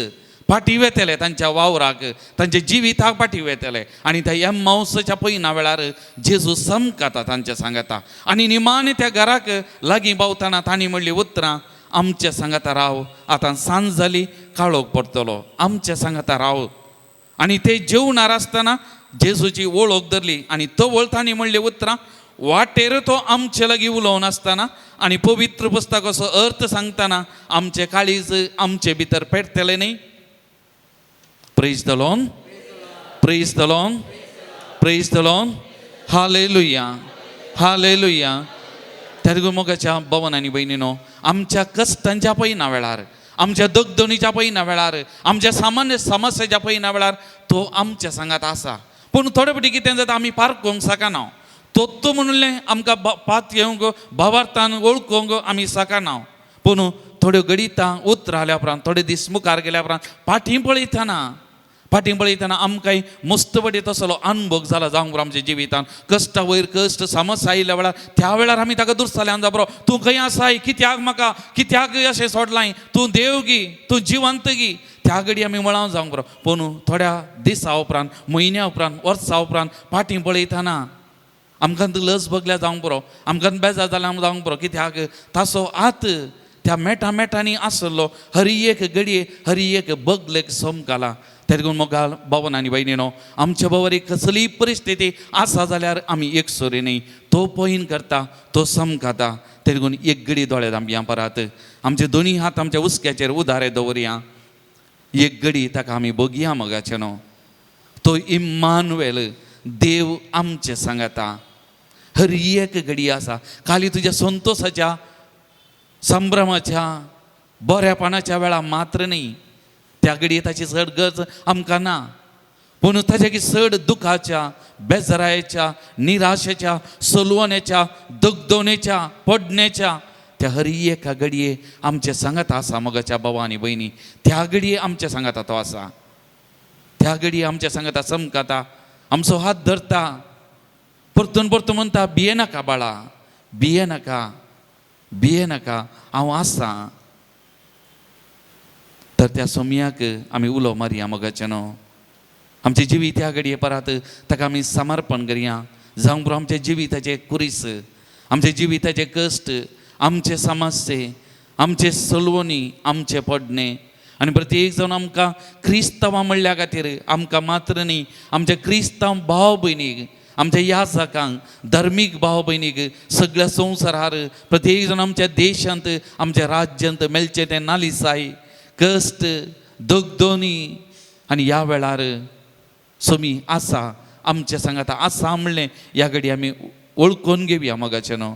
फाटी वेतले तांच्या वावराक, तांच्या जिविताक फाटी वेतले. आनी त्या एम्मावसाच्या पयना वेळार जेजू समकाता तांच्या सांगाता. आनी निमाणे त्या घराक लागीं पावतना तांणी म्हणली उतरां, आमच्या सांगाता राव, आतां सांज जाली, काळोख पडटलो, आमच्या सांगाता राव. आनी ते जेवणार आसतना जेजूची वळख धरली आनी तवळ तांणी म्हणली उतरां, वाटेर तो आमचे लागीं उलोवन आसतना आनी पवित्र पुस्तकाचो अर्थ सांगतना आमचे काळीज आमचे भितर पेटतलें न्ही. Praise the Lord, praise the Lord, praise the Lord. Hallelujah, hallelujah. त्या देखून मोगाच्या भवन आनी भयणीनो, आमच्या कश्टांच्या पयना वेळार, आमच्या दगदणीच्या पयना वेळार, आमच्या सामान्य समस्याच्या पयना वेळार तो आमच्या सांगात आसा. पूण थोडे फावटी कितें जाता, आमी पारखूंक शकना. तोत्तो म्हणलें आमकां पात घेवंक, भावार्थान वळखूंक आमी शकना. पूण थोड्यो घडितां उतरां आल्या उपरांत, थोडे दीस मुखार गेल्या उपरांत फाटीं पळयतना, फाटीं पळयतना आमकांय मस्त पटी तसलो अनुभव जाला जावंक बरो आमच्या जिवितान. कश्टा वयर कश्ट, समस्या आयिल्ल्या वेळार त्या वेळार आमी ताका दुरसाल्यान जा बरो, तूं खंय आसाय, कित्याक म्हाका कित्याक अशें सोडलाय, तूं देव गी, तूं जिवंत गी. त्या घडी आमी मळां जावंक बरो. पूण थोड्या दिसा उपरांत, म्हयन्या उपरांत, वर्सा उपरांत फाटीं पळयतना आमकां लज बगल्या जावंक बरो, आमकां बेजार जाल्या जावंक बरो. कित्याक ताचो आत त्या मेटा मेटांनी आसलो, हरी एक घडये हरी एक बगलेक समकाला. त्या देखून मोगाल बावन आनी भयणीनो, आमच्या बाबा कसलीय परिस्थिती आसा जाल्यार आमी एक सोरी न्ही, तो पयन करता, तो समकाता. ते देखून एक घडी दोळे धांपया, परत आमचे दोनी हात आमच्या हुस्क्याचेर उदारे दवरया, एक घडी ताका आमी बगया मोगाचे न्हू. तो इम्मानुएल देव आमचे सांगाता हर एक घडी आसा. खाली तुज्या संतोसाच्या, संभ्रमाच्या, बऱ्यापणाच्या वेळा मात्र न्ही, त्या घडये ताची चड गरज आमकां ना. पूण ताच्या की चड दुखाच्या, बेजारायेच्या, निराशेच्या, सलवण्याच्या, दगदवणेच्या, पडण्याच्या त्या हर एका घडये आमच्या सांगात आसा. मोगाच्या बाबा आनी भयणी, त्या घडये आमच्या सांगाता तो आसा, त्या घडये आमच्या सांगाता चमकाता, आमचो हात धरता, परतून परतून म्हणटा, भिये नाका बाळा, भिये नाका, भिये नाका, हांव आसा. तर त्या सोमयाक आमी उलो मारया मोगाचें न्हू. आमचें जिवीत ह्या घडये परत ताका आमी समर्पण करया. जावंक बरो आमच्या जिविताचे कुरीस, आमच्या जिविताचे कश्ट, आमचे समस्ये, आमचे सलवणी, आमचे पडणे. आनी प्रत्येक जावन आमकां क्रिस्तांवां म्हणल्या खातीर आमकां मात्र न्ही, आमच्या क्रिस्तांव भाव भयणीक, आमच्या याजकांक, धर्मीक भाव भयणीक, सगळ्या संवसारार प्रत्येक जाण आमच्या देशांत, आमच्या राज्यांत मेळचें तें नालिसाय, कश्ट, दगदोनी. आनी ह्या वेळार सोमी आसा आमच्या सांगाता आसा म्हणलें ह्या घडी आमी वळखून घेवया मोगाचें न्हू.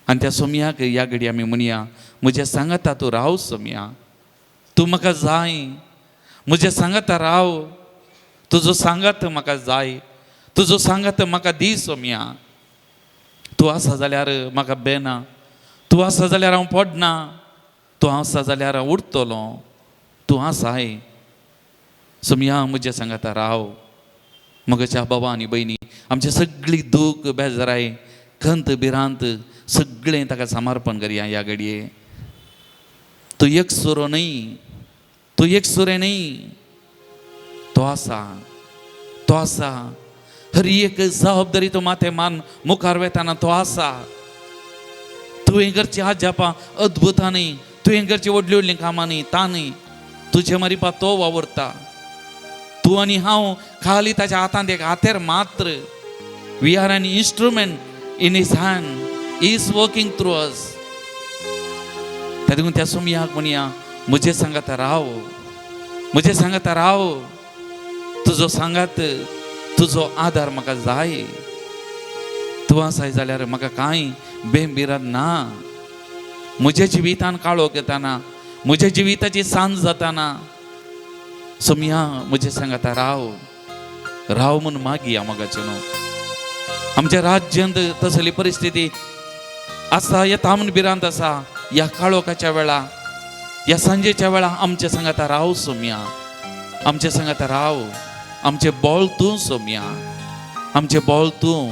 आनी त्या सोमयाक ह्या घडी आमी म्हणया, म्हज्या सांगाता तूं राव सोमया, तूं म्हाका जाय, म्हज्या सांगाता राव, तुजो सांगात म्हाका जाय, तुजो सांगात म्हाका दी सोमया. तूं आसा जाल्यार म्हाका बेना, तूं आसा जाल्यार हांव पडना, तूं आसा जाल्यार हांव उरतलो, तूं आसाय सोमया, म्हज्या सांगाता राव. म्हज्या बाबा आनी भयणी, आमची सगळी दूख, बेजाराय, खंत, भिरांत सगळें ताका समर्पण करया ह्या घडये. तूं एक सुरो न्हय, तूं एक सुरें न्हय, तो आसा, तो आसा. हर एक जबाबदारी तूं माथें मान मुखार वेताना तो आसा. तुवें करची आजापां अद्भुतां न्ही, तुवें करची व्हडलीं व्हडलीं कामां न्ही, तां न्ही, तुजे मारिपा तो वावुरता. तूं आनी हांव खाली ताच्या हातांत एक हातेर मात्र. We are an instrument in his hand, he is working through us. त्या देखून त्या सोमयाक म्हणया, म्हजे सांगाता राव, म्हजे सांगाता राव, तुजो सांगात, तुजो आदार म्हाका जाय. तूं आसाय जाल्यार म्हाका कांय बेंबिरात ना. म्हज्या जिवितान काळोख येताना, म्हज्या जिविताची सांज जाताना सोमया म्हजे सांगाता राव, राव म्हूण मागया मोगाचें न्हू. आमच्या राज्यांत तसली परिस्थिती आसा, येता म्हूण भिरांत आसा. ह्या काळोखाच्या वेळा, ह्या सांजेच्या वेळा आमच्या सांगाता राव सोमया, आमच्या सांगाता राव. आमचें बळ तूं सोमया, आमचें बळ तूं.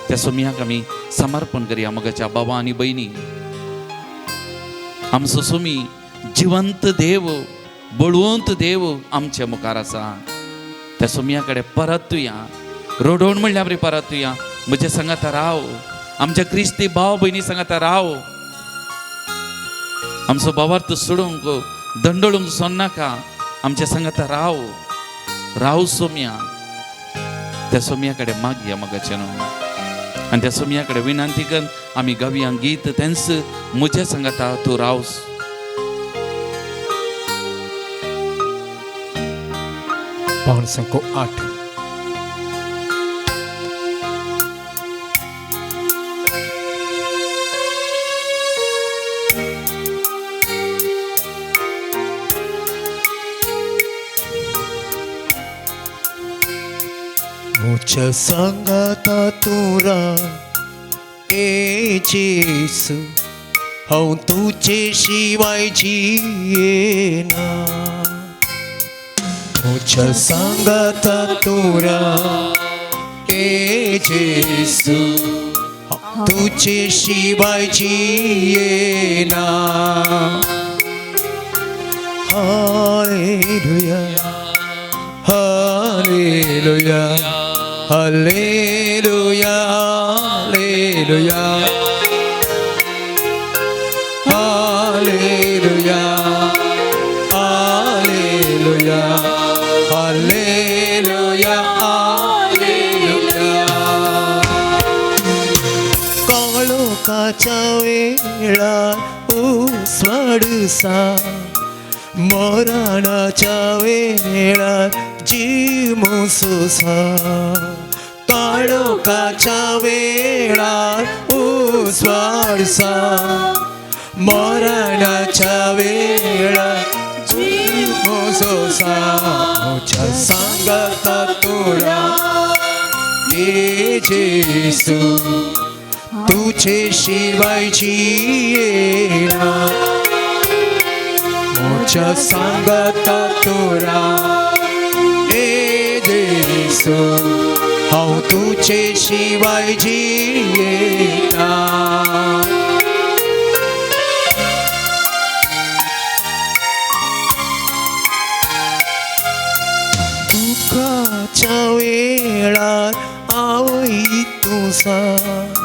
त्या सोमयाक आमी समर्पण करया मोगाच्या बाबा आनी भयणी. आमचो सोमी जिवंत देव, बळवंत देव आमच्या मुखार आसा. त्या सोमया कडेन परतुया, रडोवन म्हणल्यार बरी परतुया. म्हज्या सांगाता राव, आमच्या क्रिस्ती भाव भयणी सांगाता राव. आमचो भावार्थ सोडूंक दंडळूंक सोन्नाका, आमच्या सांगाता राव, राव सोमया. त्या सोमया कडेन मागया मोगाचें न्हू. आनी त्या सोमया कडेन विनंती कर आमी गावया गीत तेंच म्हज्या सांगाता तूं रावस. 508. मुझ्या सांगाता तूं राव ए जेसू, हांव तुजे शिवाय जियेना. मुझ्या सांगाता तूं राव ए जेसू, हांव तुजे शिवाय जियेना. Hallelujah, hallelujah, hallelujah, hallelujah, hallelujah, hallelujah, hallelujah, hallelujah. काळोखाच्या वेळार उसवाडसा, मरणाच्या वेळार जीव मुसोसा. काळोखाच्या वेळार उसवाडसा, मरणाच्या वेळार जीव मुसोसा. म्हज्या सांगाता तूं राव ए जेसू, तुझे शिवाय जियेना. म्हज्या सांगाता तूं राव ए जेसू, हांव तुजे शिवाय जियेना. दुखाच्या वेळार आवय तूं सांग,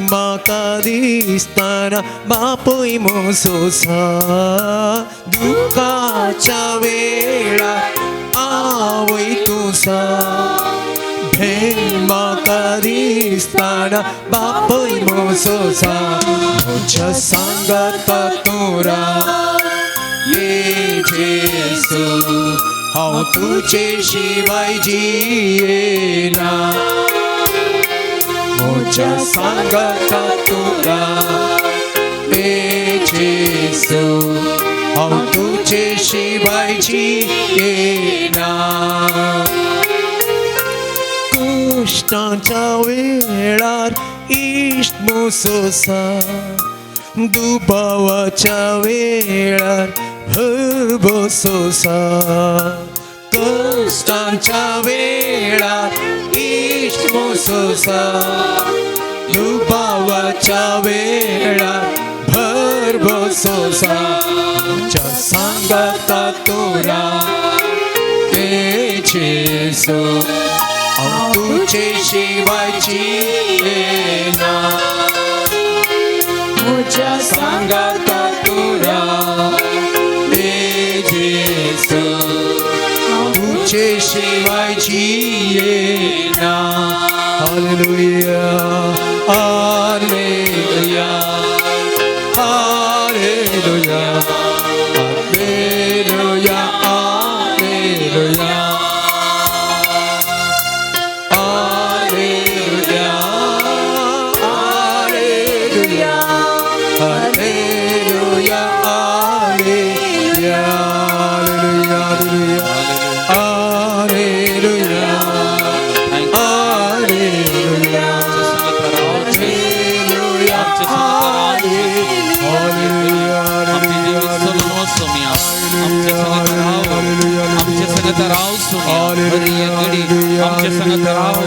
म्हाका दिसतना बापूय मुसोसा. दुखाच्या वेळार आवय तूं सांग, म्हाका दिसतना बापूय मुसोसा. म्हज्या सांगाता तूं राव ए जेसू, हांव तुजे शिवाय जियेना. म्हज्या सांगाता तूं राव ए जेसू, हांव तुजे शिवाय जियेना. कश्टांच्या वेळार इश्ट मुसोसा, दुबावाच्या वेळार भरभोसोसा. कश्टांच्या वेळार इश्ट मुसोसा, दुबावाच्या वेळार भरभोसोसा. म्हज्या सांगाता तूं राव ए जेसू, हांव तुजे शिवाय जियेना. म्हज्या सांगाता तूं राव ए जेसू, हांव तुजे शिवाय जियेना. Hallelujah, hallelujah, hallelujah, hallelujah, hallelujah, hallelujah, hallelujah, hallelujah, hallelujah, hallelujah, hallelujah, आमच्या संगत राव सोमया, आमच्या संगत राव,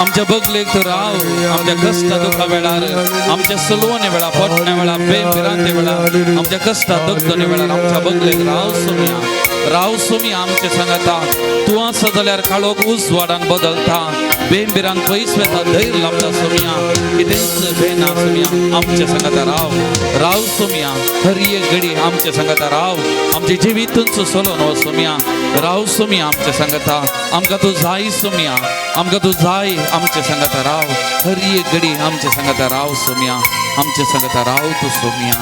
आमच्या बगलेक तूं राव, आमच्या कश्टा दुखा वेळार, आमच्या सलवणे वेळार, पोटण्या वेळार, बेम भिरांते वेळार, आमच्या कश्टा दुखदणे वेळार आमच्या बगलेक राव सोमया, राव सोमया आमच्या सांगाता. तूं आसा जाल्यार काळोख उजवाडान बदलता, बेम भिरांत पयस वेता, धैर्य लाभता सोमया, कितेंच बेना सोमया आमच्या सांगाता राव, राव सोमया, हर एक घडी आमच्या सांगाता राव, आमच्या जिवितूच सोलोन हो सोमया, राव सोमया आमच्या सांगाता. सांगता, आमकां तूं जाय सोम्या, आमकां तूं जाय, आमचे सांगता राव, हर एक घडी आमचे सांगता राव सोम्या, आमचे सांगता राव तूं Saumya.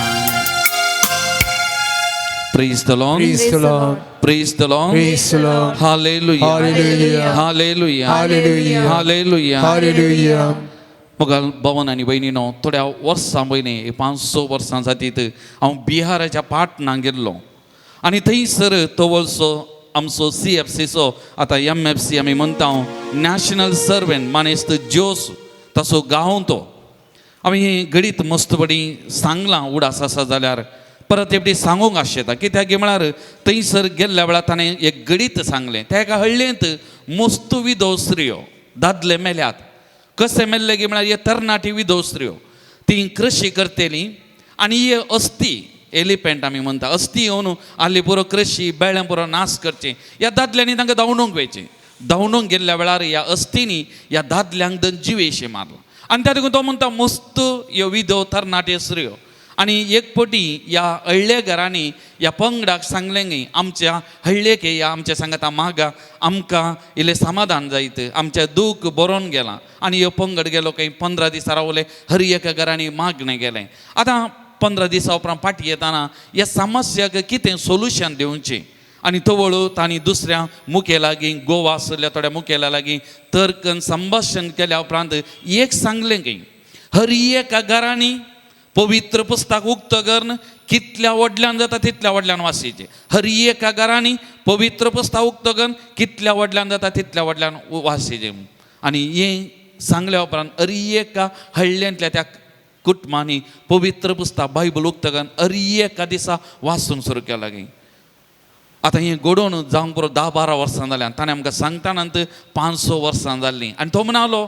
Praise the Lord. Praise the Lord. Praise the Lord. Praise the Lord. Hallelujah. Hallelujah. Hallelujah. Hallelujah. Hallelujah. Hallelujah. मग भवन आनी भयणीनो, थोड्या वर्सां पयलीं 5-6 वर्सां जातीत हांव बिहाराच्या पाटणा गेल्लो आनी थंयसर तवळसो आमचो CFCचो, आतां MFC आमी म्हणटा, नॅशनल सर्वंट मानेस्त जोस तसो गांव तो. आमी घडीत मस्त बडी सांगलां उडास आसा जाल्यार परत एकटी सांगूंक आशेता, कित्याक म्हळ्यार थंयसर गेल्ल्या वेळार ताणें एक घडीत सांगलें. त्या एका हळ्ळेंत मस्त विधव स्त्रियो, दादले मेल्यात, कशें मेल्ले की म्हळ्यार हे तरणाटी विधव स्त्रियो ती कृशी करतली आनी हे अस्थी एलिफंट आमी म्हणटा, अस्थी येवन आहली पुरो कृशी बेळ्यां पुरो नाश करचें. ह्या दादल्यांनी तांकां धांवडूंक वयचें, धांवडूंक गेल्ल्या वेळार ह्या अस्थींनी ह्या दादल्यांक दन जिवेशी मारलो. आनी त्या देखून तो म्हणटा मस्त ह्यो विधव तरणाट्यो स्त्रियो. आनी एक पटी ह्या हळ्ळे घरांनी ह्या पंगडाक सांगलें न्ही, आमच्या हळ्ळेक ह्या आमच्या सांगता मागा, आमकां इल्लें समाधान जायत, आमचें दूख बरोवन गेलां. आनी ह्यो पंगड गेलो खंय 15 दिसां रावले, हर एका घरांनी मागणें गेलें. आतां 15 दिसां उपरांत फाटीं येतना ह्या समस्याक कितें सोल्युशन दिवचें आनी तवळ तांणी दुसऱ्या मुखेला लागीं, गोवा आशिल्ल्या थोड्या मुखेला लागीं तर्कन संभाशण केल्या उपरांत एक सांगलें खंय, हर एका घरांनी पवित्र पुस्तक उक्तो करून कितल्या व्हडल्यान जाता तितल्या व्हडल्यान वासीचें. हर एका घरांनी पवित्र पुस्तक उक्तो करून कितल्या व्हडल्यान जाता तितल्या व्हडल्यान वासीचें. आनी हें सांगल्या उपरांत हर एका हळ्ळ्यांतल्या त्या कुटुंबांनी पवित्र पुस्तक बायबल उक्तो करून हर एका दिसा वाचूंक सुरू केलां गे. आतां हें घडोवन जावंक पुरो 10-12 वर्सां जाल्यां, ताणें आमकां सांगता नंतर 5-6 वर्सां जाल्लीं. आनी तो म्हणालो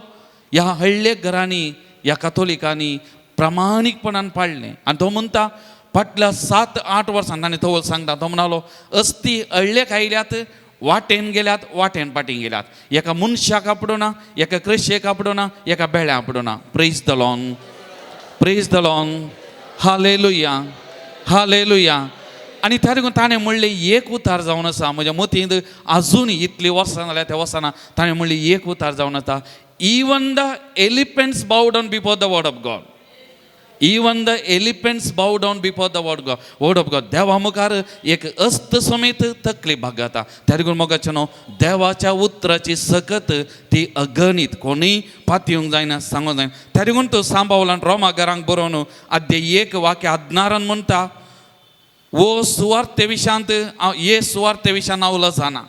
ह्या हळ्ळे घरांनी ह्या कातोलिकांनी प्रामाणीकपणान पाळ्ळें. आनी तो म्हणटा फाटल्या 7-8 वर्सां ताणें तवळ सांगता, तो म्हणालो अस्ती हळ्ळेक आयल्यात, वाटेन गेल्यात, वाटेन फाटीं गेल्यात, एका मनशाक आपडना, एका कृशेक आपडना, एका बेळ्या आपडना. Praise the Lord, praise the Lord, hallelujah, hallelujah. आनी त्या देखून ताणें म्हणलें एक उतार जावन आसा म्हज्या मतींत आजून इतलीं वर्सां जाल्यार त्या वर्सां ताणें म्हणलें एक उतार जावन आसा, even the elephants bow down before the word of God, even the elephants bow down before the word of God. देवा मुखार एक अस्त समेत तकली भागता. त्या देखून मोगाचें न्हू, देवाच्या उतराची सकत ती अगणीत, कोणूय पातयेवंक जायना, सांगूंक जायना. त्या देखून तो सांबावलान रोमा घरांक बरोवन आद्य 1 वाक्य 16 म्हणटा, वो सुवार्ते विशांत हे सुवार्ते विशांत हांव लजना,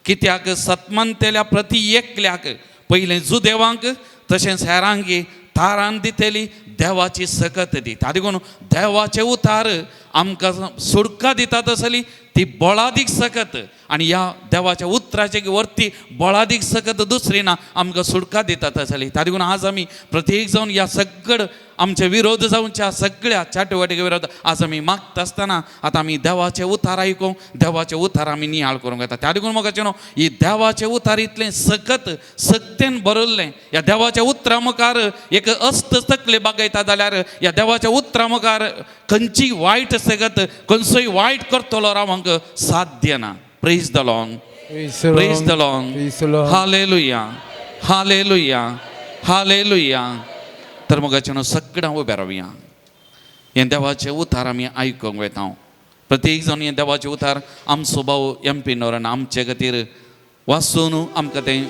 कित्याक सतमनतेल्या प्रती एकल्याक पयलें जुदेवांक तशेंच हेरांक तारान दितली देवाची सकत दिता. देखून देवाचे उतार आमकां सुडका दिता तसली ती बळादीक सकत, आनी ह्या देवाच्या उतराचे वरती बळादीक सकत दुसरी ना, आमकां सुडका दिता तसली. त्या देखून आज आमी प्रत्येक जावन ह्या सगळ आमचे विरोध जावच्या सगळ्या चाटवाटिके विरोध आज आमी मागता आसतना आतां आमी देवाचे उतार आयकूंक, देवाचे उतार आमी नियाळ करूंक येता. त्या देखून म्हाका न्हू ही देवाचे उतार इतलें सकत सक्तेन बरयल्लें, ह्या देवाच्या उतरा मुखार एक अस्त तकले बागयता जाल्यार ह्या देवाच्या उतरा मुखार खंयची वायट सकत खंयचोय वायट करतलो रावंक साध्य ना. Praise the Lord, praise the Lord, hallelujah, hallelujah, hallelujah. तर मोगाचें न्हू सगळ्यां उबें रावया, हें देवाचें उतार आमी आयकूंक वयता. प्रत्येक जावन हें देवाचें उतार आमचो भाव MP नोरान आमचे खातीर वाचून आमकां तें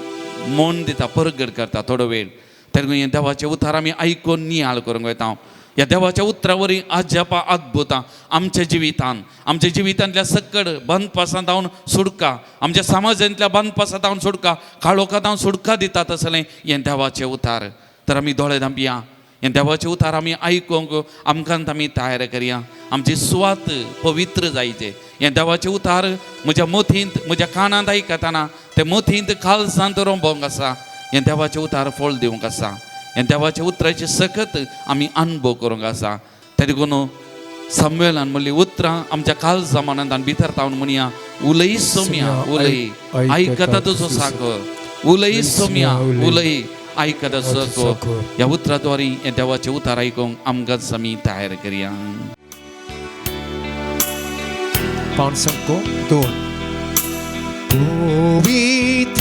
मन दिता, परगट करता थोडो वेळ. तर हें देवाचें उतार आमी आयकून नियाळ करूंक वयता. ह्या देवाच्या उतरा वरवीं अजापां अद्भुतां आमच्या जिवितान, आमच्या जिवितांतल्या सकड बंदपासांत जावन सुडका, आमच्या समाजांतल्या बंदपासांत जावन सुडका, काळोखांत जावन सुडका दिता तसलें हें देवाचें उतार. तर आमी दोळे धांपया, हें देवाचें उतार आमी आयकूंक आमकां आमी तयार करया, आमची सुवात पवित्र जायचे. हें देवाचें उतार म्हज्या मतींत म्हज्या कानांत आयकतना तें मतींत काळजांत रोंबोवंक आसा. हें देवाचें उतार फळ दिवंक आसा. हें देवाच्या उतराची सकत आमी अनुभव करूंक आसा. त्या देखून सम्मेलन म्हणली उतरां आमच्या काळजा मनांत आनी भितर तावन म्हणया, उलय सोम्या उलय आयकता तुजो साकर, उलय सोम्या उलय आयकता तुजो साकर. ह्या उतराद्वारी हें देवाचें उतार आयकूंक आमकां आमी तयार करया. 5 2. पवित्र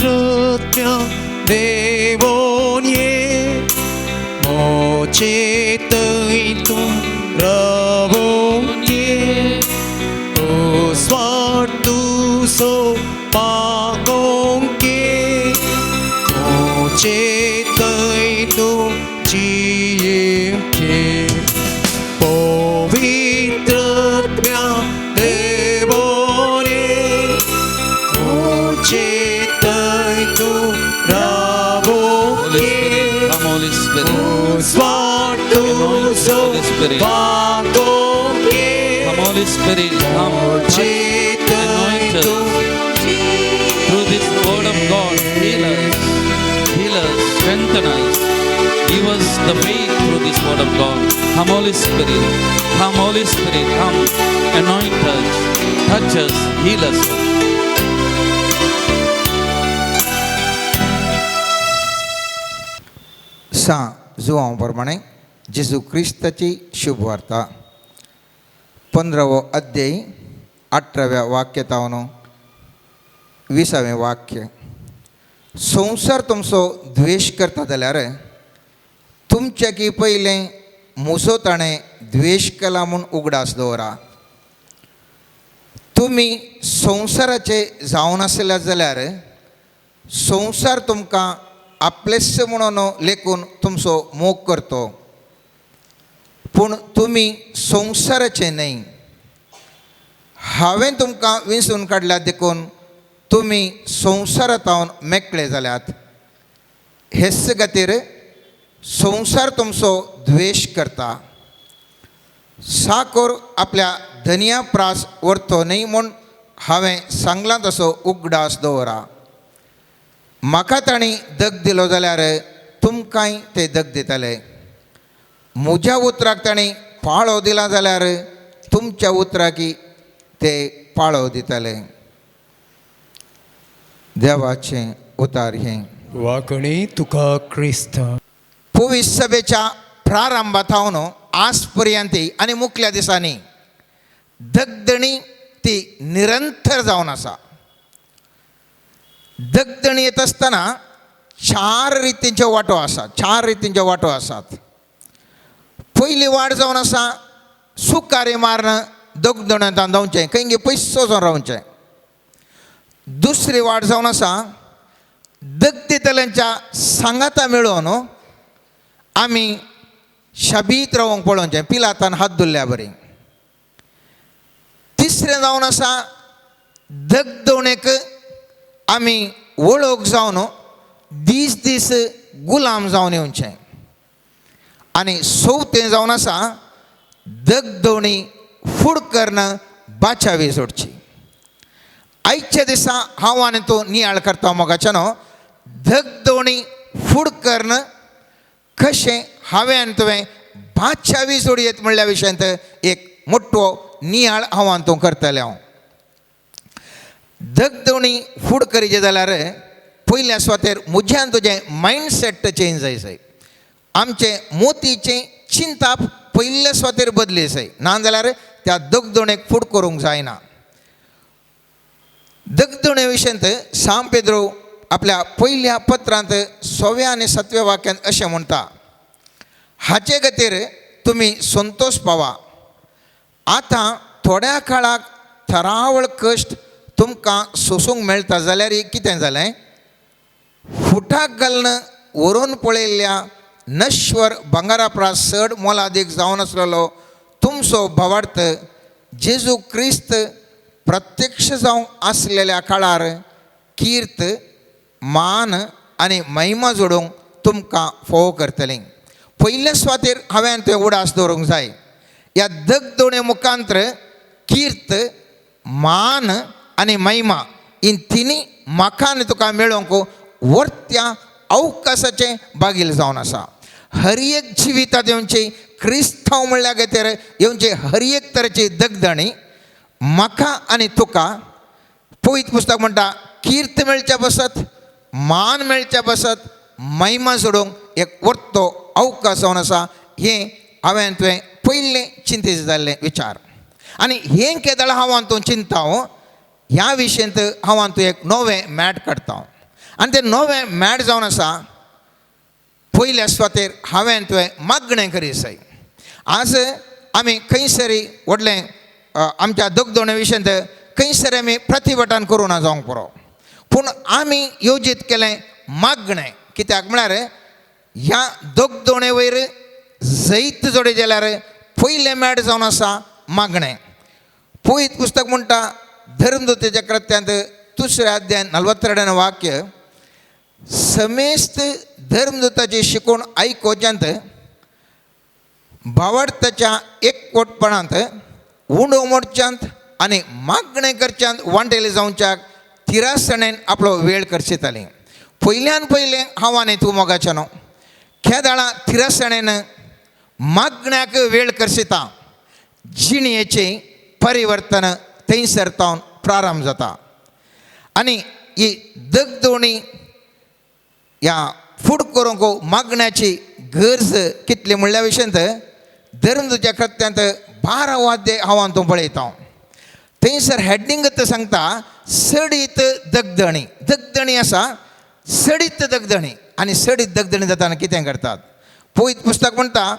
Holy Spirit. Come, Holy Spirit, come, touch, anoint us. Through this word of God, heal us, strengthen us. Give us the faith through this word of God. Come, Holy Spirit, come, Holy Spirit, come, anoint us, touch us, heal us. सां जुवांव प्रमाणे जेजू क्रिस्ताची शुभवार्ता 15वो अध्याय 18व्या वाक्य तावन 20वें वाक्य. संवसार तुमचो द्वेश करता जाल्यार तुमच्या की पयलें म्हजो ताणें द्वेश केला म्हूण उगडास दवरा. तुमी संवसाराचे जावन आसले जाल्यार संवसार तुमकां आपलेच म्हणून लेखून तुमचो मोग करतो, पूण तुमी संवसाराचे न्हय. हांवें तुमकां विंचून काडल्या देखून तुमी संवसारांत मेकळे जाल्यात. हेच खातीर संवसार तुमचो द्वेश करता. साकोर आपल्या धनया प्रास व्हरतो न्हय म्हूण हांवें सांगलां तसो उगडास दवरा. म्हाका तांणी दग दिलो जाल्यार तुमकांय ते दग दितले. म्हज्या उतराक तांणी पाळो दिला जाल्यार तुमच्या उतराकी ते पाळो दितले. देवाचें उतार हें. वाकणी तुका क्रिस्त. पवित्र सभेच्या प्रारंभाथावन आज पर्यंत आनी मुखल्या दिसांनी दगदणी ती निरंतर जावन आसा. दगदणी येत आसतना चार रितींच्यो वांटो आसात, चार रितींच्यो वांटो आसात. पयली वाट जावन आसा सुकारे मारून दगदण्यांत धांवचें, खंय पयसो वचून रावचें. दुसरी वाट जावन आसा दगदितल्यांच्या सांगाता मेळोवन आमी शाबीत रावंक पळोवचें, पिलातान हात धुल्ल्या बरी. तिसरें जावन आसा दगदवणेक आमी वळख जावन दीस दीस गुलाम जावन येवचें. आनी चवथें जावन आसा दगदवणी फूड करून बाचावी सोडची. आयच्या दिसा हांव आनी तूं नियाळ करता मोगाच्या न्हू, दगदवणी फूड करून कशें हांवें आनी तुवें बाचावी सोडयेत म्हणल्या विशयांत एक मोटो नियाळ हांव आनी तूं करतलें. हांव दगदवणी फूड करीचे जाल्यार पयल्या सुवातेर म्हज्यान तुजें मायंडसेट चेंज जाय जाय. आमचें मोतीचें चिंताप पयल्या सुवातेर बदली जाय, ना जाल्यार त्या दगदवणेक फूड करूंक जायना. दगदवणे विशयांत सांव पेद्रो आपल्या पयल्या पत्रांत 6व्या आनी 7व्या वाक्यांत अशें म्हणटा, हाचे खातीर तुमी संतोश पावा. आतां थोड्या काळाक थरावळ कश्ट तुमकां सोसूंक मेळटा जाल्यार कितें जालें, फुटाक घालून व्हरून पळयल्ल्या नश्वर भांगरा प्रास चड मोलादीक जावन आसलेलो तुमचो भावार्थ जेजू क्रिस्त प्रत्यक्ष जावंक आसलेल्या काळार कीर्त मान आनी महिमा जोडूंक तुमकां फोव करतलीं. पयल्या सुवातेर हांवें तुवें उडास दवरूंक जाय. ह्या दगदोणे मुखांत्र कीर्त मान आनी महिमा हीं तिनी म्हाका आनी तुका मेळोवंक वर्त्या अवकाशाचें बागील जावन आसा. हर एक जिवितांत येवचें क्रिस्तांव म्हणल्या खातीर येवचे हर एक तरेची दगदणी म्हाका आनी तुका पवित्र पुस्तक म्हणटा कीर्त मेळच्या बसत, मान मेळच्या बसत, महिमा सोडूंक एक वर्तो अवकाश जावन आसा. हें हांवें तुवें पयलें चिंतेचें जाल्लें विचार. आनी हें केदळ हांव तूं चिंता ह्या विशयांत हांव तूं एक नवें मॅट काडटा. आनी तें नवें मॅट जावन आसा पयल्या सुवातेर हांवें तुवें मागणें करी जाय. आज आमी खंयसरी व्हडलें आमच्या दगदोणे विशयांत खंयसर आमी प्रतिभटान करूं ना जावंक पुरो, पूण आमी योजीत केलें मागणें. कित्याक म्हळ्यार ह्या दगदोणे वयर जैत जोडे जाल्यार पयलें मॅट जावन आसा मागणें. पवित्र पुस्तक म्हणटा धर्मदूतेच्या कृत्यांत 2 अध्याय 42 वाक्य, समेस्त धर्मदूताची शिकोवण आयकोच्यांत भावार्थाच्या एकवटपणांत उंडो मोडच्यांत आनी मागणें करच्यांत वांटेले जावच्याक तिरासणेन आपलो वेळ करचेताली. पयल्यान पयलें हांव आनी तूं मोगाचें न्हू खेदाळा थिरसणेन मागण्याक वेळ करशिता जिणयेचें परिवर्तन थंयसर तावन प्रारंभ जाता. आनी ही दगदोणी ह्या फूड करूंक मागण्याची गरज कितली म्हणल्या विशयांत धर्मदूच्या कृत्यांत 12 वाद्य हांव तूं पळयता. थंयसर हेडींग सांगता सडीत दगदणी. दगदणी आसा सडीत दगदणी. आनी सडीत दगदणी जाताना कितें करतात पवित्र पुस्तक म्हणटा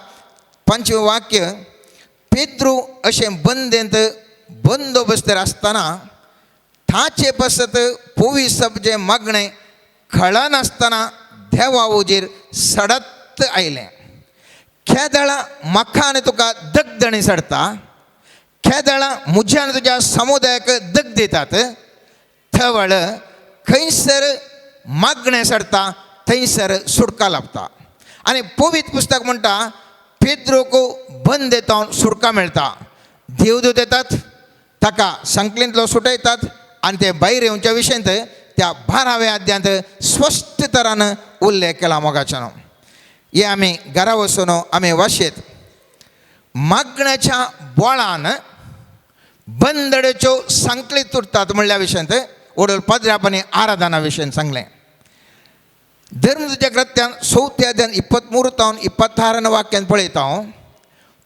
5वें वाक्य पेद्रू अशें बंदेंत बंदोबस्तर आसतना ताचे पासत पोवी सबजें मागणें कळनासतना देवा हुजीर सडत आयलें. खेदळा म्हाका आनी तुका दगदणी सडटा, खेदळा म्हज्या आनी तुज्या समुदायाक दग दितात. थवळ खंयसर मागणें सडटा थंयसर सुटका लाभता. आनी पवित्र पुस्तक म्हणटा पेद्रोक बंद येता सुटका मेळटा. देवदूत येतात ताका संकलींतलो सुटयतात आनी ते भायर येवच्या विशयांत त्या 12व्या अध्यांत स्पश्ट तरान उल्लेख केला मोगाच्यानो. हे आमी घरा वचून आमी वाशेत मागण्याच्या बोळान बंदड्याच्यो संकली तुटतात म्हणल्या विशयांत ओडल पाद्र्यापांनी आराधना विशयान सांगलें. धर्मदूच्या कृत्यान 4 अध्याय 23 तावन 26 वाक्यान पळयता हांव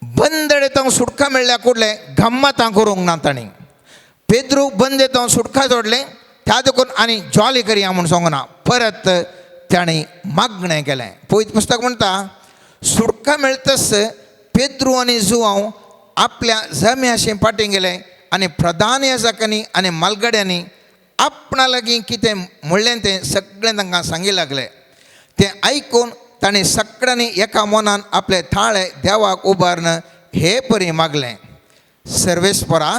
बंदडे तावन सुटका मेळ्ळ्या कुडले गम्मतां करूंक ना तांणी. पेद्रू बंदे तावन सुटका जोडलें त्या देखून आनी जॉली करया म्हूण सांगना परत ताणें मागणें केलें. पवित्र पुस्तक म्हणटा सुटका मेळतस पेद्रू आनी जुआंव आपल्या जम्याशी फाटीं गेले आनी प्रधान याजकांनी आनी मालगड्यांनी आपणा लागीं कितें म्हणलें तें सगळें तांकां सांगी लागलें. तें आयकून ताणें सगळ्यांनी एका मनान आपले थाळे देवाक उबारून हे परी मागलें, सर्वेस्परा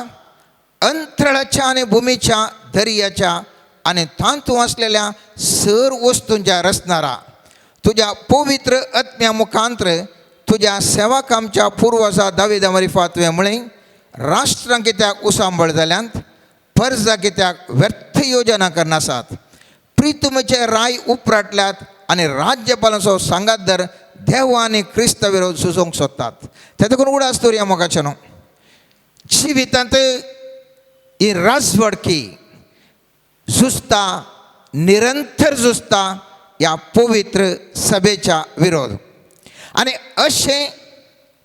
अंतराळाच्या आनी भुमीच्या दर्याच्या आनी तातूंत आसलेल्या सर वस्तूंच्या रचणारा तुज्या पवित्र आत्म्या मुखांत्र तुज्या सेवाकामच्या पुर्वजा दाविदा मरिफा तुवें म्हळें राष्ट्रां कित्याक उसांबळ जाल्यांत, परजा कित्याक व्यर्थ योजना करनासात, प्रितुमेचे राय उपराटल्यात आनी राज्यपालांचो सांगात दर देव आनी क्रिस्त विरोध सुचोवंक सोदतात. ते देखून उडास दवरया मोगाचें न्हू जिवितांत ही राजवडकी झुजता, निरंतर झुजता ह्या पवित्र सभेच्या विरोध. आनी अशें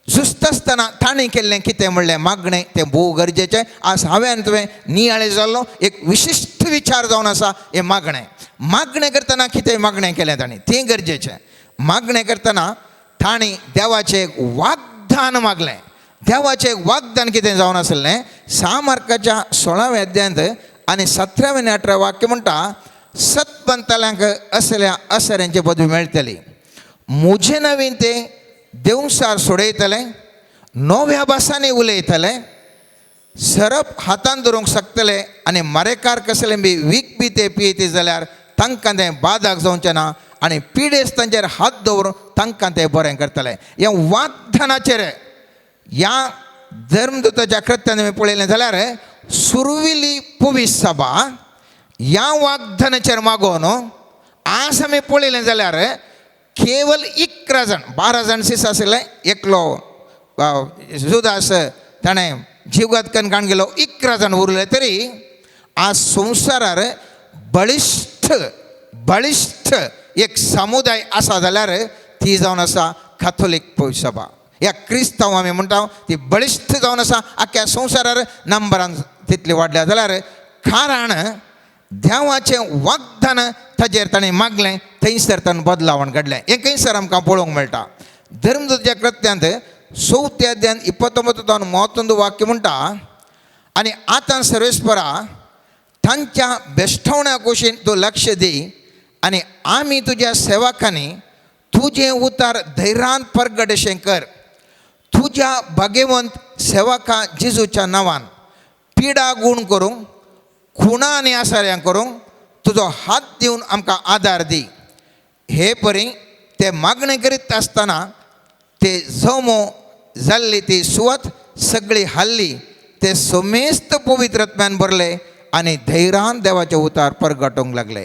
झुजता आसतना ताणें केल्लें कितें म्हणलें मागणें तें भोव गरजेचें. आज हांवें आनी तुवें नियाळे जाल्लो एक विशिश्ट विचार जावन आसा हें मागणें. मागणें करतना कितें मागणें केलें ताणें तें गरजेचें. मागणें करतना ताणें देवाचें एक वाग्दान मागलें. देवाचें एक वाग्दान कितें जावन आसलें 6 मार्काच्या 16व्या अध्यायांत आनी 17व्या आनी 18व्या वाक्य म्हणटा सतपंताल्यांक असल्या असऱ्यांची पदवी मेळटली, म्हजे नवीन ते देवसार सोडयतले, नव्या भासांनी उलयतले, सरप हातान धरूंक शकतले आनी मरेकार कसलें बी वीख बी ते पियेती जाल्यार तांकां तें बादाक जावचें ना आनी पिडेस्त तांचेर हात दवरून तांकां तें बरें करतले. ह्या वाग्दानाचेर ह्या धर्मदूताच्या कृत्यान आमी पळयलें जाल्यार सुरविली पवित्र सभा ह्या वाग्दानाचेर मागोवन आज आमी पळयलें जाल्यार केवल 11 जाण 12 जाण सीस आशिल्ले, एकलो जुदास ताणें जिवघात करून काण गेलो, 11 जाण उरले. तरी आज संवसारार बळिश्ट बळिश्ट एक समुदाय आसा जाल्यार ती जावन आसा काथोलीक पवित्र सभा. ह्या क्रिस्तांव आमी म्हणटा ती बळिश्ट जावन आसा आख्या संवसारार नंबरान तितली वाडल्या जाल्यार कारण देवाचें वाग्दान ताजेर ताणें मागलें थंयसर ताणें बदलावण घडलें. हें खंयसर आमकां पळोवंक मेळटा धर्मदूताच्या कृत्यांत 4 अध्यायान 29 तावन 31 वाक्य म्हणटा आनी आतां सर्वेस्परा तांच्या बेश्टवण्या कुशीन तूं लक्ष दी आनी आमी तुज्या सेवकांनी तुजें उतार धैर्यान परगट अशें कर, तुज्या भाग्यवंत सेवका जेजूच्या नांवान पिडा गूण करूंक खुणा आनी आसाऱ्यां करूंक तुजो हात दिवन आमकां आदार दी. हे परी ते मागणें करीत आसतना ते जमो जाल्ली ती सुवात सगळी हाल्ली. ते समेस्त पवित्रत्म्यान भरले आनी धैर्यान देवाचे उतार परगटोवंक लागले.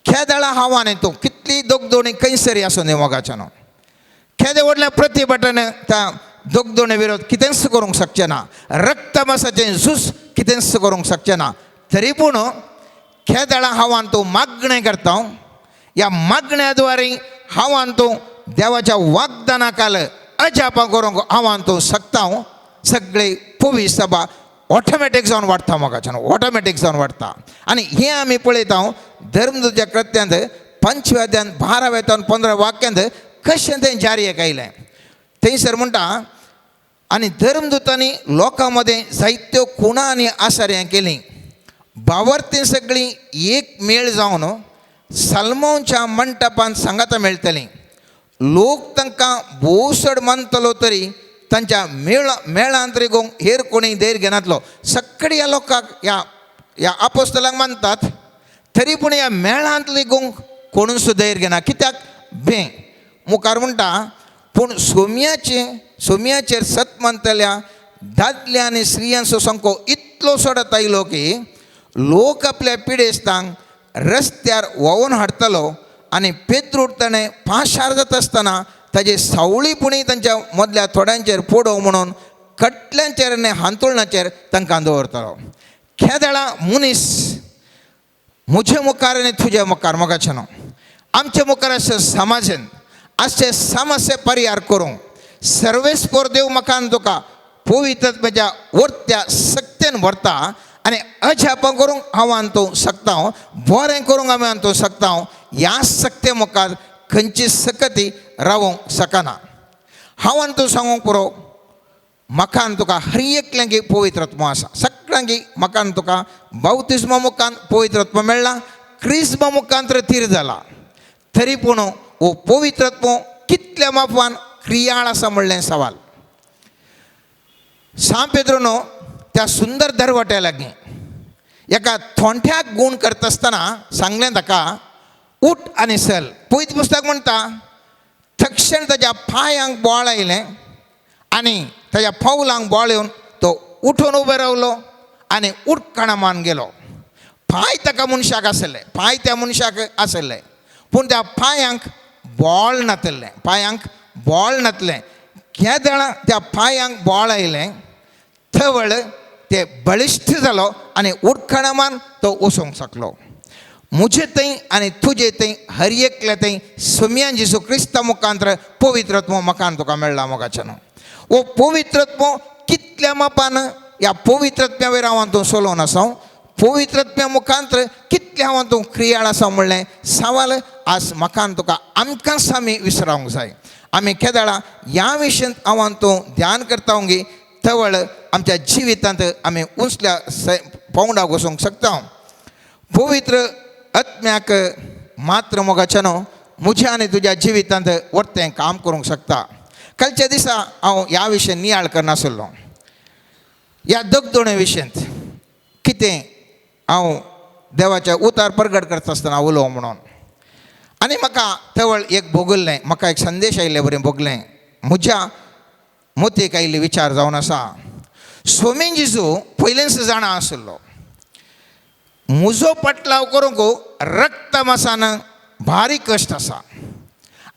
खेदळा हांव आनी तूं कितली दोगदोणी खंयसरी आसूं न्ही मोगाच्यानो, केदे व्हडल्या प्रतिभटान त्या दोगदोणे विरोध कितेंच करूंक शकचें ना, रक्तमासाचें झूज कितेंच करूंक शकचें ना. तरी पूण खेदळा हांव आनी तूं मागणें करता, ह्या मागण्या द्वारे हांव आनी तूं देवाच्या वागदाना काल अजापां करूंक हांव आनी तूं शकता. सगळे पवी सभा ऑटोमॅटीक जावन वाडटा मोगाच्यान, ऑटोमॅटीक जावन वाडटा. आनी हें आमी पळयता धर्मदूतच्या कृत्यांत 5व्या अध्यायांत 12व्या 15 वाक्यांत कशें तें जारी आयलें. थंयसर म्हणटा आनी धर्मदूतांनी लोकां मदें जायत्यो खुणां आनी आसार्यां केलीं. बावर्तीं सगळीं एक मेळ जावन सलमोनच्या मंटपांत सांगाता मेळटलीं. लोक तांकां भोव चड मानतलो तरी तांच्या मेळांत रिगोवंक हेर कोणी धैर्य घेनातलो. सगळी ह्या लोकांक ह्या ह्या आपोस्तलांक मानतात तरी पूण ह्या मेळांत रिगोवंक कोणूच धैर्य घेना. कित्याक बें मुखार म्हणटा पूण सोम्याचेर सत मानतल्या दादल्या आनी स्त्रियांचो संको इतलो सोडत आयलो की लोक आपल्या पिडेस्तांक रस्त्यार व्होंवून हाडटलो आनी पेत्रूट ताणें पाशार जाता आसतना ताजे सावळी पुणी तांच्या मदल्या थोड्यांचेर पडोवं म्हणून कटल्यांचेर आनी हांतुळणाचेर तांकां दवरतलो. खेदळा मनीस म्हजे मुखार आनी तुजे मुखार मोगाचें न्हू, आमचे मुखार अशें समाजेन अशें समस्या परिहार करूंक सर्वेस्पोर देव म्हाका आनी तुका पवित्र म्हज्या वरत्या सक्तेन व्हरता आनी अजापां करूंक हांव आनी तूं शकता, बरें करूंक आमी आनी तूं शकता. ह्या सक्ते मुखार खंयची सकती रावोंक शकना. हांव आनी तूं सांगूंक पुरो म्हाका आनी तुका हर एकल्यांकी पवित्रत्व आसा. सगळ्यांकी म्हाका आनी तुका बावतिस्मा मुखान पवित्रत्व मेळ्ळा, क्रिस्मा मुखांत थीर जाला. तरी पूण हो पवित्रत्व कितल्या मापान क्रियाळ आसा म्हणलें सवाल. सांत पेद्रोनो त्या सुंदर दरवट्या लागीं एका थोंठ्याक गूण करता आसतना सांगलें ताका उठ आनी चल. पवित्र पुस्तक म्हणटा तक्षण ताज्या पांयांक बोळ आयलें आनी ताज्या पावलांक बोळ येवन तो उठून उबो रावलो आनी उडकाणा मान गेलो. पांय ताका मनशाक आसले, पांय त्या मनशाक आसले, पूण त्या पांयांक बोळ नातलें, पांयांक बोळ नातलें. केदळा त्या पांयांक बोळ आयलें थवळ ते बळिश्ट जालो आनी उडकाणामान तो वचूंक शकलो. म्हजे थंय आनी तुजे थंय हर एकल्या थंय सोम्यान जेजू क्रिस्ता मुखांतर पवित्रत्व म्हाका आनी तुका मेळ्ळा मोगाच्यान. हो पवित्रत्व कितल्या मापान ह्या पवित्रत्म्या वयर हांव तूं चलोवन आसा, पवित्रत्म्या मुखांतर कितल्या हांव तूं क्रियाळ आसा म्हणलें सवाल आज म्हाका आनी तुका आमकांच आमी विसरावंक जाय. आमी केदळा ह्या विशयांत हांव आनी तूं ध्यान करता गी तवळ आमच्या जिवितांत आमी उंचल्या पावंडाक वचूंक शकता. पवित्र आत्म्याक मात्र मोगाच्यानो म्हज्या आनी तुज्या जिवितांत वर्तें काम करूंक शकता. कालच्या दिसा हांव ह्या विशय नियाळ करनासलो, ह्या दगदोणे विशयांत कितें हांव देवाच्या उतार परगट करता आसतना उलोवं म्हणून. आनी म्हाका तवळ एक भोगल्लें, म्हाका एक संदेश आयिल्ले बरें भोगलें, म्हज्या मोतीक आयिल्ले विचार जावन आसा. सोमीन जेजू पयलेंच जाणा आसलो म्हजो पटलाव करूंक रक्तमासान भारी कश्ट आसा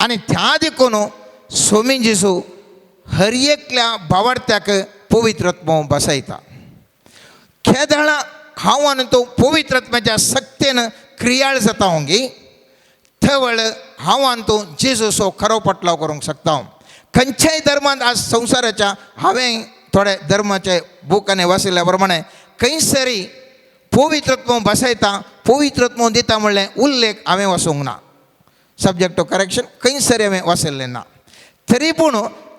आनी त्या देखून सोमीन जेजू हर एकल्या बावडत्याक पवित्रत्व बसयता. खेदळा हांव आनी तूं पवित्रत्वाच्या सक्तेन क्रियाळ जाता गी थवळ हांव आनी तूं जेजूचो खरो पटलाव करूंक शकता. खंयच्याय धर्मांत आज संवसाराच्या हांवें थोडे धर्माचे बूक आनी वाचिल्ल्या प्रमाणे खंयसरी पवित्रत्व बसयता पवित्रत्व दिता म्हणलें उल्लेख हांवें वाचूंक ना, सब्जेक्ट टू करेक्शन खंयसरी हांवें वाचिल्लें ना. तरी पूण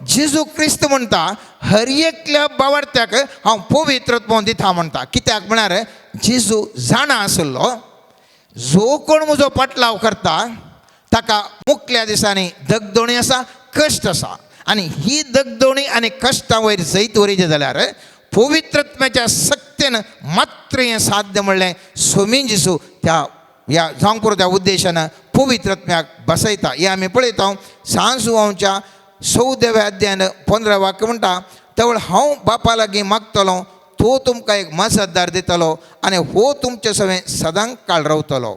जेजू क्रिस्त म्हणटा हर एकल्या बावडत्याक हांव पवित्रत्व दिता म्हणटा. कित्याक म्हळ्यार जेजू जाणा आसलो जो कोण म्हजो पटलाव करता ताका मुखल्या दिसांनी दगदोणी आसा, कश्ट आसा आनी ही दगदोणी आनी कश्टां वयर जैत वरीचें जाल्यार पवित्रत्वाच्या सक्तेन मात्र हें साध्य म्हणलें सोमीन जेजू त्या ह्या जावंक पुरो त्या उद्देशान पवित्रत्म्याक बसयता. हें आमी पळयता सांजुवांच्या चवदाव्या अध्यायान 15 वाक्य म्हणटा, तवळ हांव बापा लागीं मागतलो, तो तुमकां एक मजतदार दितलो आनी हो तुमचे सवें सदांच काळ रावतलो.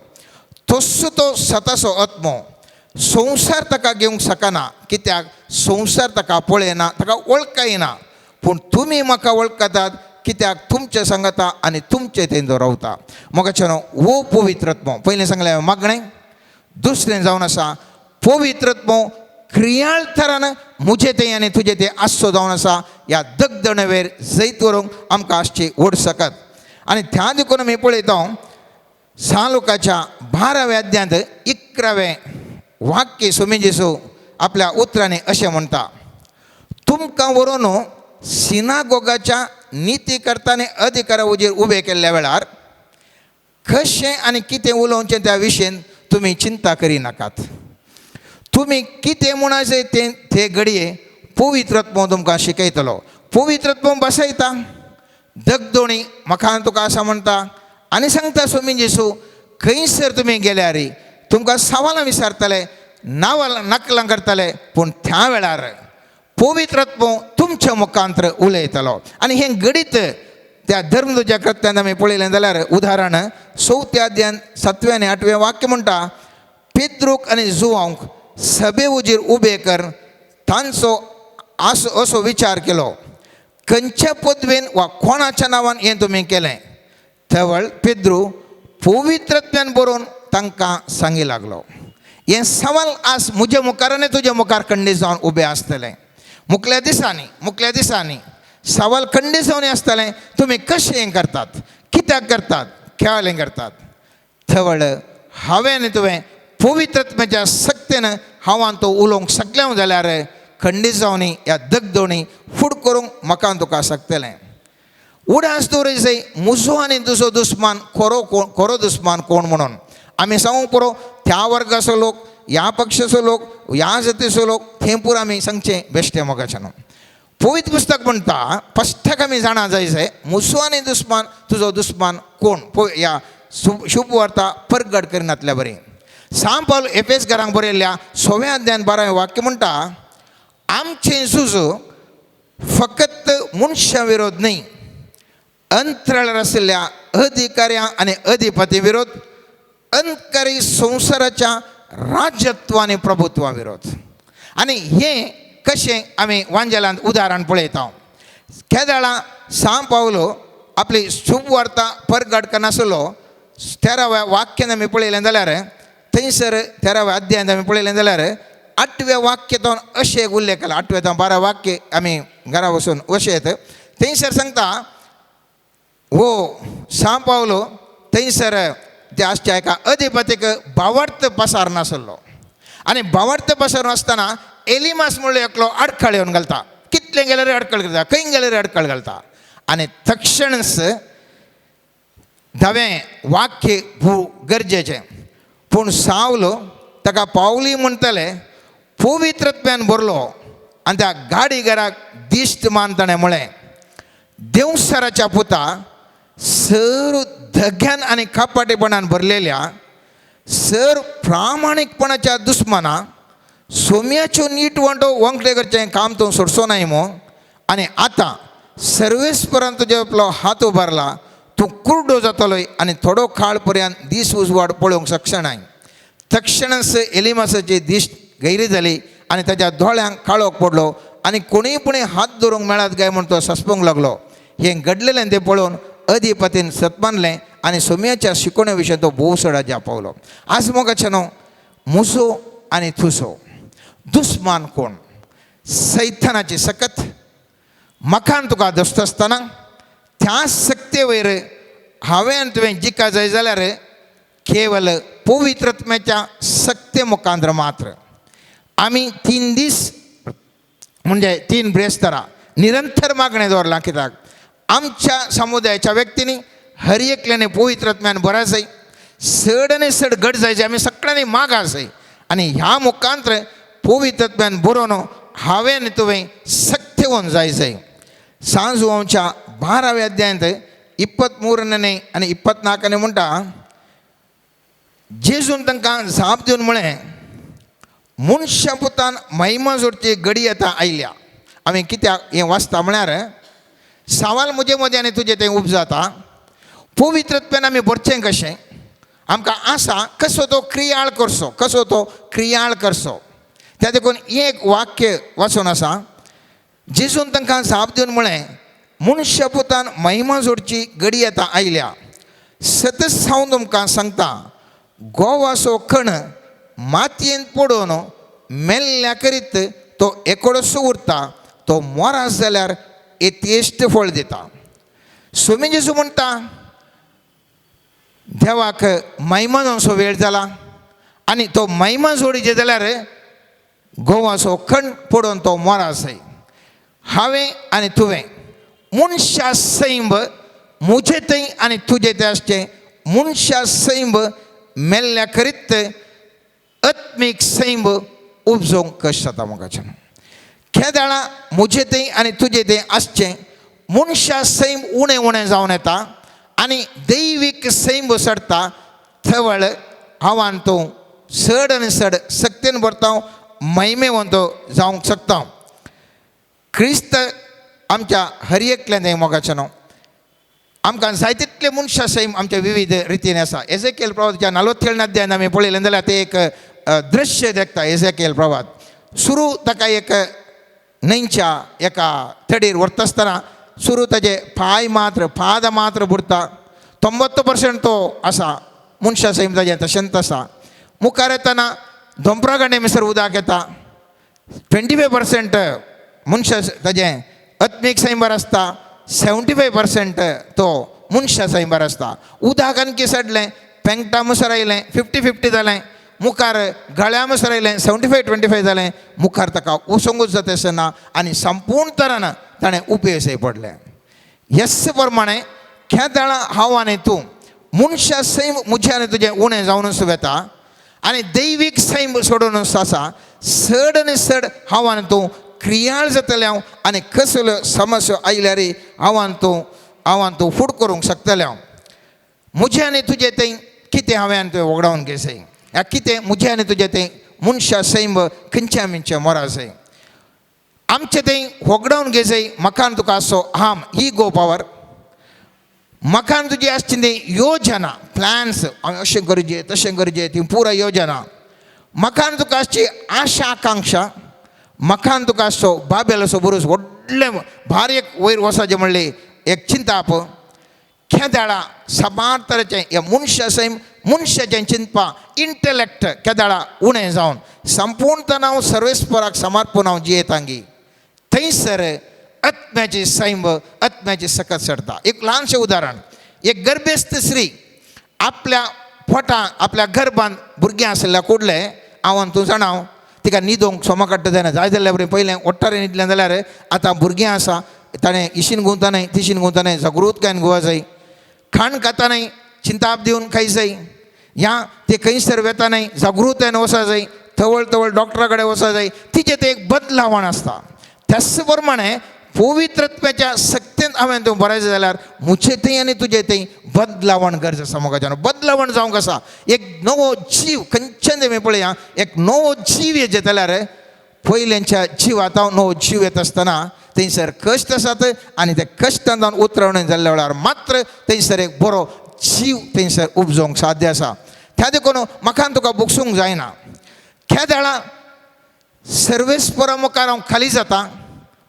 तस्सो तो सताचो आत्मो संवसार ताका घेवंक शकना, कित्याक संवसार ताका पळयना, ताका वळखना. पूण तुमी म्हाका वळखतात, कित्याक तुमचे सांगता आनी तुमचे तेंदो रावता. मोगाच्यानो हो पवित्र आत्मो पयलें सांगलें हांवें मागणें, दुसरें जावन आसा पवित्र आत्मो क्रियाळ थरान म्हजे तें आनी तुजे तें आसचो जावन आसा. ह्या दगदणवेर जैत व्हरूंक आमकां आसची व्हड सकत. आनी त्या देखून आमी पळयता सालुकाच्या 12व्या अध्यायांत 11वें वाक्य स्वामी जेजू आपल्या उतरांनी अशें म्हणटा, तुमकां व्हरून सिनागोगाच्या निती करता आनी अधिकारा हुजीर उबे केल्ल्या वेळार कशें आनी कितें उलोवचें त्या विशयन तुमी चिंता करिनाकात. तुमी कितें म्हणायचें तें ते घडये पवित्र आत्मो तुमकां शिकयतलो. पवित्र आत्मो बसयता दगदोणी म्हाका तुका आसा म्हणटा आनी सांगता स्वामी जेजू, खंयसर तुमी गेल्यार तुमकां सवालां विचारतले, नांवां नकलां करतले, पूण त्या वेळार पवित्र आत्मो तुमच्या मुखांतर उलयतलो. आनी हें घडीत त्या धर्मदुजा कृत्यांत आमी पळयलें जाल्यार उदाहरण 4थ्या अध्यायान 7व्या आनी 8व्या वाक्य म्हणटा, पेद्रूक आनी जुवांक सभे हुजीर उबे कर तांचो असो विचार केलो, खंयच्या पदवेन वा कोणाच्या नांवान हें तुमी केलें. तवळ पेद्रू पवित्रत्वान बरोवन तांकां सांगी लागलो. हें सवाल आज म्हज्या मुखार आनी तुज्या मुखार खंडीत जावन उबें आसतलें. मुखल्या दिसांनी सवाल खंडीत जावन आसतलें, तुमी कशें हें करतात, कित्याक करतात, खेळ हें करतात. तवळ हांवें आनी तुवें पवित्रत्वाच्या सक्तेन हांव तो उलोवंक शकलें जाल्यार खंडीत जावन ह्या दगदोणी फूड करूंक म्हाका तुका शकतलें. उडास दवरिजाय जाय म्हजो आनी तुजो दुस्मान खरो कोण, खरो दुस्मान कोण म्हणून आमी सांगूंक पुरो. त्या वर्गाचो लोक, ह्या पक्षाचो लोक, ह्या जातीचो लोक, थंय पुरो आमी सांगचें बेश्टें मोगाच्यान. पवित्र पुस्तक म्हणटा फस्टक आमी जाणा जाय जाय म्हजो आनी दुस्मान तुजो दुस्मान कोण, ह्या शुभ वार्ता परगट करिनातल्या बरी. सांत पावल एफेस घरांक बरयल्ल्या 6व्या अध्यायान 12वें वाक्य म्हणटा, आमचें झूज फकत मनशां विरोध न्हय, अंतराळार आशिल्ल्या अधिकाऱ्यां आनी अधिपती विरोध, अंतकारी संवसाराच्या राज्यत्व आनी प्रभुत्वा विरोध. आनी हें कशें आमी वांजेलांत उदाहरण पळयता. केदळा सांत पावलो आपली शुभ वार्ता परगट करनासलो. 13व्या वाक्यान आमी पळयलें जाल्यार थंयसर 13व्या अध्यायांत आमी पळयलें जाल्यार 8व्या वाक्यांत अशें एक उल्लेख केला. 8व्या जावं 12 वाक्य आमी घरा वचून अशें येता थंयसर सांगता, हो सांत पावलो थंयसर ते आसच्या एका अधिपतीक भावार्थ पसार नासलो आनी भावार्थ पसार नासतना एलिमास म्हणलो एकलो आडखळ येवन घालता. कितलें गेल्यार अडखळ घालता, खंय गेल्यार अडखळ घालता. आनी तक्षणच 10वें वाक्य भू गरजेचें, पूण सावलो ताका पावली म्हणटले पवित्रत्वान भरलो आनी त्या गाडीघराक दिश्ट मान ताणें म्हळें, देवसराच्या पुता, सर धग्यान आनी कपाटेपणान भरलेल्या सर प्रामाणीकपणाच्या दुस्माना सोम्याच्यो नीट वंटो वंकटे करचें काम तूं सोडचो नाय मो. आनी आतां सर्वेस्परान तुजे आपलो हात उबारला, तूं कुर्डो जातलोय आनी थोडो काळ पर्यंत दीस उजवाड पळोवंक शकनाय. तक्षणच एलिमासाची दिश्ट गैरी जाली आनी ताच्या दोळ्यांक काळोख पडलो आनी कोणीय पुणी हात धरूंक मेळत काय म्हूण तो सस्पूंक लागलो. हें घडलेलें तें पळोवन अधिपतीन सत मानलें आनी सोम्याच्या शिकोवणे विशय तो भोव चड पावलो. आज मोगाचें न्हू मुसो आनी थुसो दुस्मान कोण, सैतानाची सकत मखान तुका दसता आसतना त्या सक्ते वयर हांवें आनी तुवें जिका जाय जाल्यार केवल पवित्रत्म्याच्या सक्ते मुखांतर मात्र. आमी 3 दीस म्हणजे 3 ब्रेस्तारां निरंतर मागणें दवरलां, कित्याक आमच्या समुदायाच्या व्यक्तींनी हर एकल्याने पवित्रत्म्यान बरा जाय, चड आनी चड घट जायचे आमी सगळ्यांनी माग आसाय. आनी ह्या मुखांतर पवित्रत्म्यान बरोवन हांवें आनी तुवें सक्ते होवन जाय जाय. सांजुवांच्या 12व्या अध्यायांत 23ನೇ आनी 24ನೇ म्हणटा, जेजून तांकां जाप दिवन म्हळें, मनशा पुतान महिमा जोडची घडी आतां आयल्या. आमी कित्याक हें वाचता म्हळ्यार सवाल म्हजे मदें आनी तुजें तें उपजाता. पवित्रत्वान आमी भरचें कशें? आमकां आसा कसो तो क्रियाळ करचो, कसो तो क्रियाळ करचो. त्या देखून एक वाक्य वाचून आसा, जेजून तांकां जाप दिवन म्हळें, मनशा पुतान महिमा जोडची घडी आतां आयल्या. सतत हांव तुमकां सांगता, गोवाचो कण मातयेंत पडून मेल्ल्या करीत तो एकोडोसो उरता, तो मोरास जाल्यार येतेश्ट फळ दिता. स्वामी जेजू म्हणटा देवाक महिमा जावचो वेळ जाला आनी तो महिमा जोडीचे जाल्यार गोवाचो कण पडून तो मोरासय. हांवें आनी तुवें मनशा सैंब म्हजे थंय आनी तुजे थंय आसचें मनशा सैंब मेल्ल्या करीत आत्मीक सैंब उपजोवंक कश्ट जाता म्हाका. केदाळा म्हजे थंय आनी तुजे थंय आसचें मनशा सैम उणें उणें जावन येता आनी दैवीक सैम चडटा. थवळ हांवान तूं चड आनी चड सक्तीन भरता, महिमेवंत जावंक शकता. क्रिस्त आमच्या हर एकल्यान थंय मोगाचें न्हू. आमकां जाय तितले मनशां सैम आमच्या विविध रितीन आसा. एझेकेल प्रवाहाच्या 47 अध्यायान आमी पळयलें जाल्यार तें एक दृश्य देखता. एझेकेल प्रवाहात सुरू ताका एक न्हंयच्या एका तडीर व्हरता आसतना सुरू ताजे पांय मात्र पाद मात्र बुडता. 90% तो आसा मनशां सैम ताजें तशेंच आसा. मुखार येतना दोंपरा गांडे मिसर उदक येता. 25% मनशां ताजें आत्मीक सैंबार आसता, 75% तो मनशां सैंबार आसता. उदक आणखी सडलें, पेंगटा मुसर आयलें, 50-50 जालें. मुखार गळ्या मुसर आयलें, 75-25 जालें. मुखार ताका वचोंकूच जाता आसतना आनी संपूर्ण तरान ताणें उपेसय पडलें. येस प्रमाणे केदाळा हांव आनी तूं मनशा सैम म्हजें आनी तुजें उणें जावनूच वता आनी दैवीक सैम सोडूनच आसा. चड आनी चड हांव आनी तूं क्रियाळ जातलें हांव आनी कसल्यो समस्या आयल्यार हांव आनी तूं फूड करूंक शकतलें हांव. म्हजें आनी तुजें थंय कितें हांवें आनी तुवें वगडावन घेसय ह्या कितें म्हजें आनी तुजें थंय मनशा सैम खंयच्या मिनच्या मोरासय आमचें थंय होगडावन घेसय. म्हाका आनी तुका आसचो हाम ही गो पावर. म्हाका आनी तुजी आसची ती योजना प्लॅन्स, हांवें अशें करचें तशें करचें, ती पुराय योजना. म्हाका आनी तुका आसची आशा आकांक्षा. म्हाका आनी तुका आसचो बाबेलाचो बुरूज व्हडलें भार एक वयर वचपाचें म्हणलें एक चिंताप. केदाळा साबार तरेचें ह्या मनशा सैम मनशाचें चिंतपा इंटलेक्ट केदाळा उणें जावन संपूर्ण हांव सर्वेस्पराक समर्पण हांव जियेतांगी थंयसर आत्म्याची सैम आत्म्याची सकत चडटा. एक ल्हानशें उदाहरण, एक गर्भेस्त स्त्री आपल्या पोटां आपल्या गर्भान भुरगें आशिल्ल्या कुडलें हांव तूं जाणा तिका न्हिदोंक सोमा काडटा जायना. जाय जाल्यार बरें पयलें ओट्टारे न्हिदलें जाल्यार आतां भुरगें आसा ताणें इशीन गुंवता न्हय तिशीन गुंवता न्हय, जागृतकायेन गुवा जाय. खाण खाता न्हय चिंताप दिवन खाय जाय. ह्या ते खंयसर वेता न्हय जागृतायेन वचा जाय, तवळ तवळ डॉक्टरा कडेन वचा जाय. तिचें तें एक बदलावण आसता. त्याच प्रमाणे पवित्रत्वाच्या सक्तीन हांवें तूं बरयचें जाल्यार म्हजें थंय आनी तुजें थंय बदलावण गरज आसा. मोगाच्यान बदलावण जावंक आसा. एक नवो जीव खंयच्यान तुमी पळया, एक नवो जीव येता जाल्यार पयल्यांच्या जिवांत नवो जीव येता आसतना थंयसर कश्ट आसात आनी ते कश्टान जावन उतरवणे जाल्ल्या वेळार मात्र थंयसर एक बरो जीव थंयसर उपजोवंक साध्य आसा. त्या देखून म्हाका तुका बोगसूंक जायना. केदाळा सर्वेस्परा मुखार हांव खाली जाता,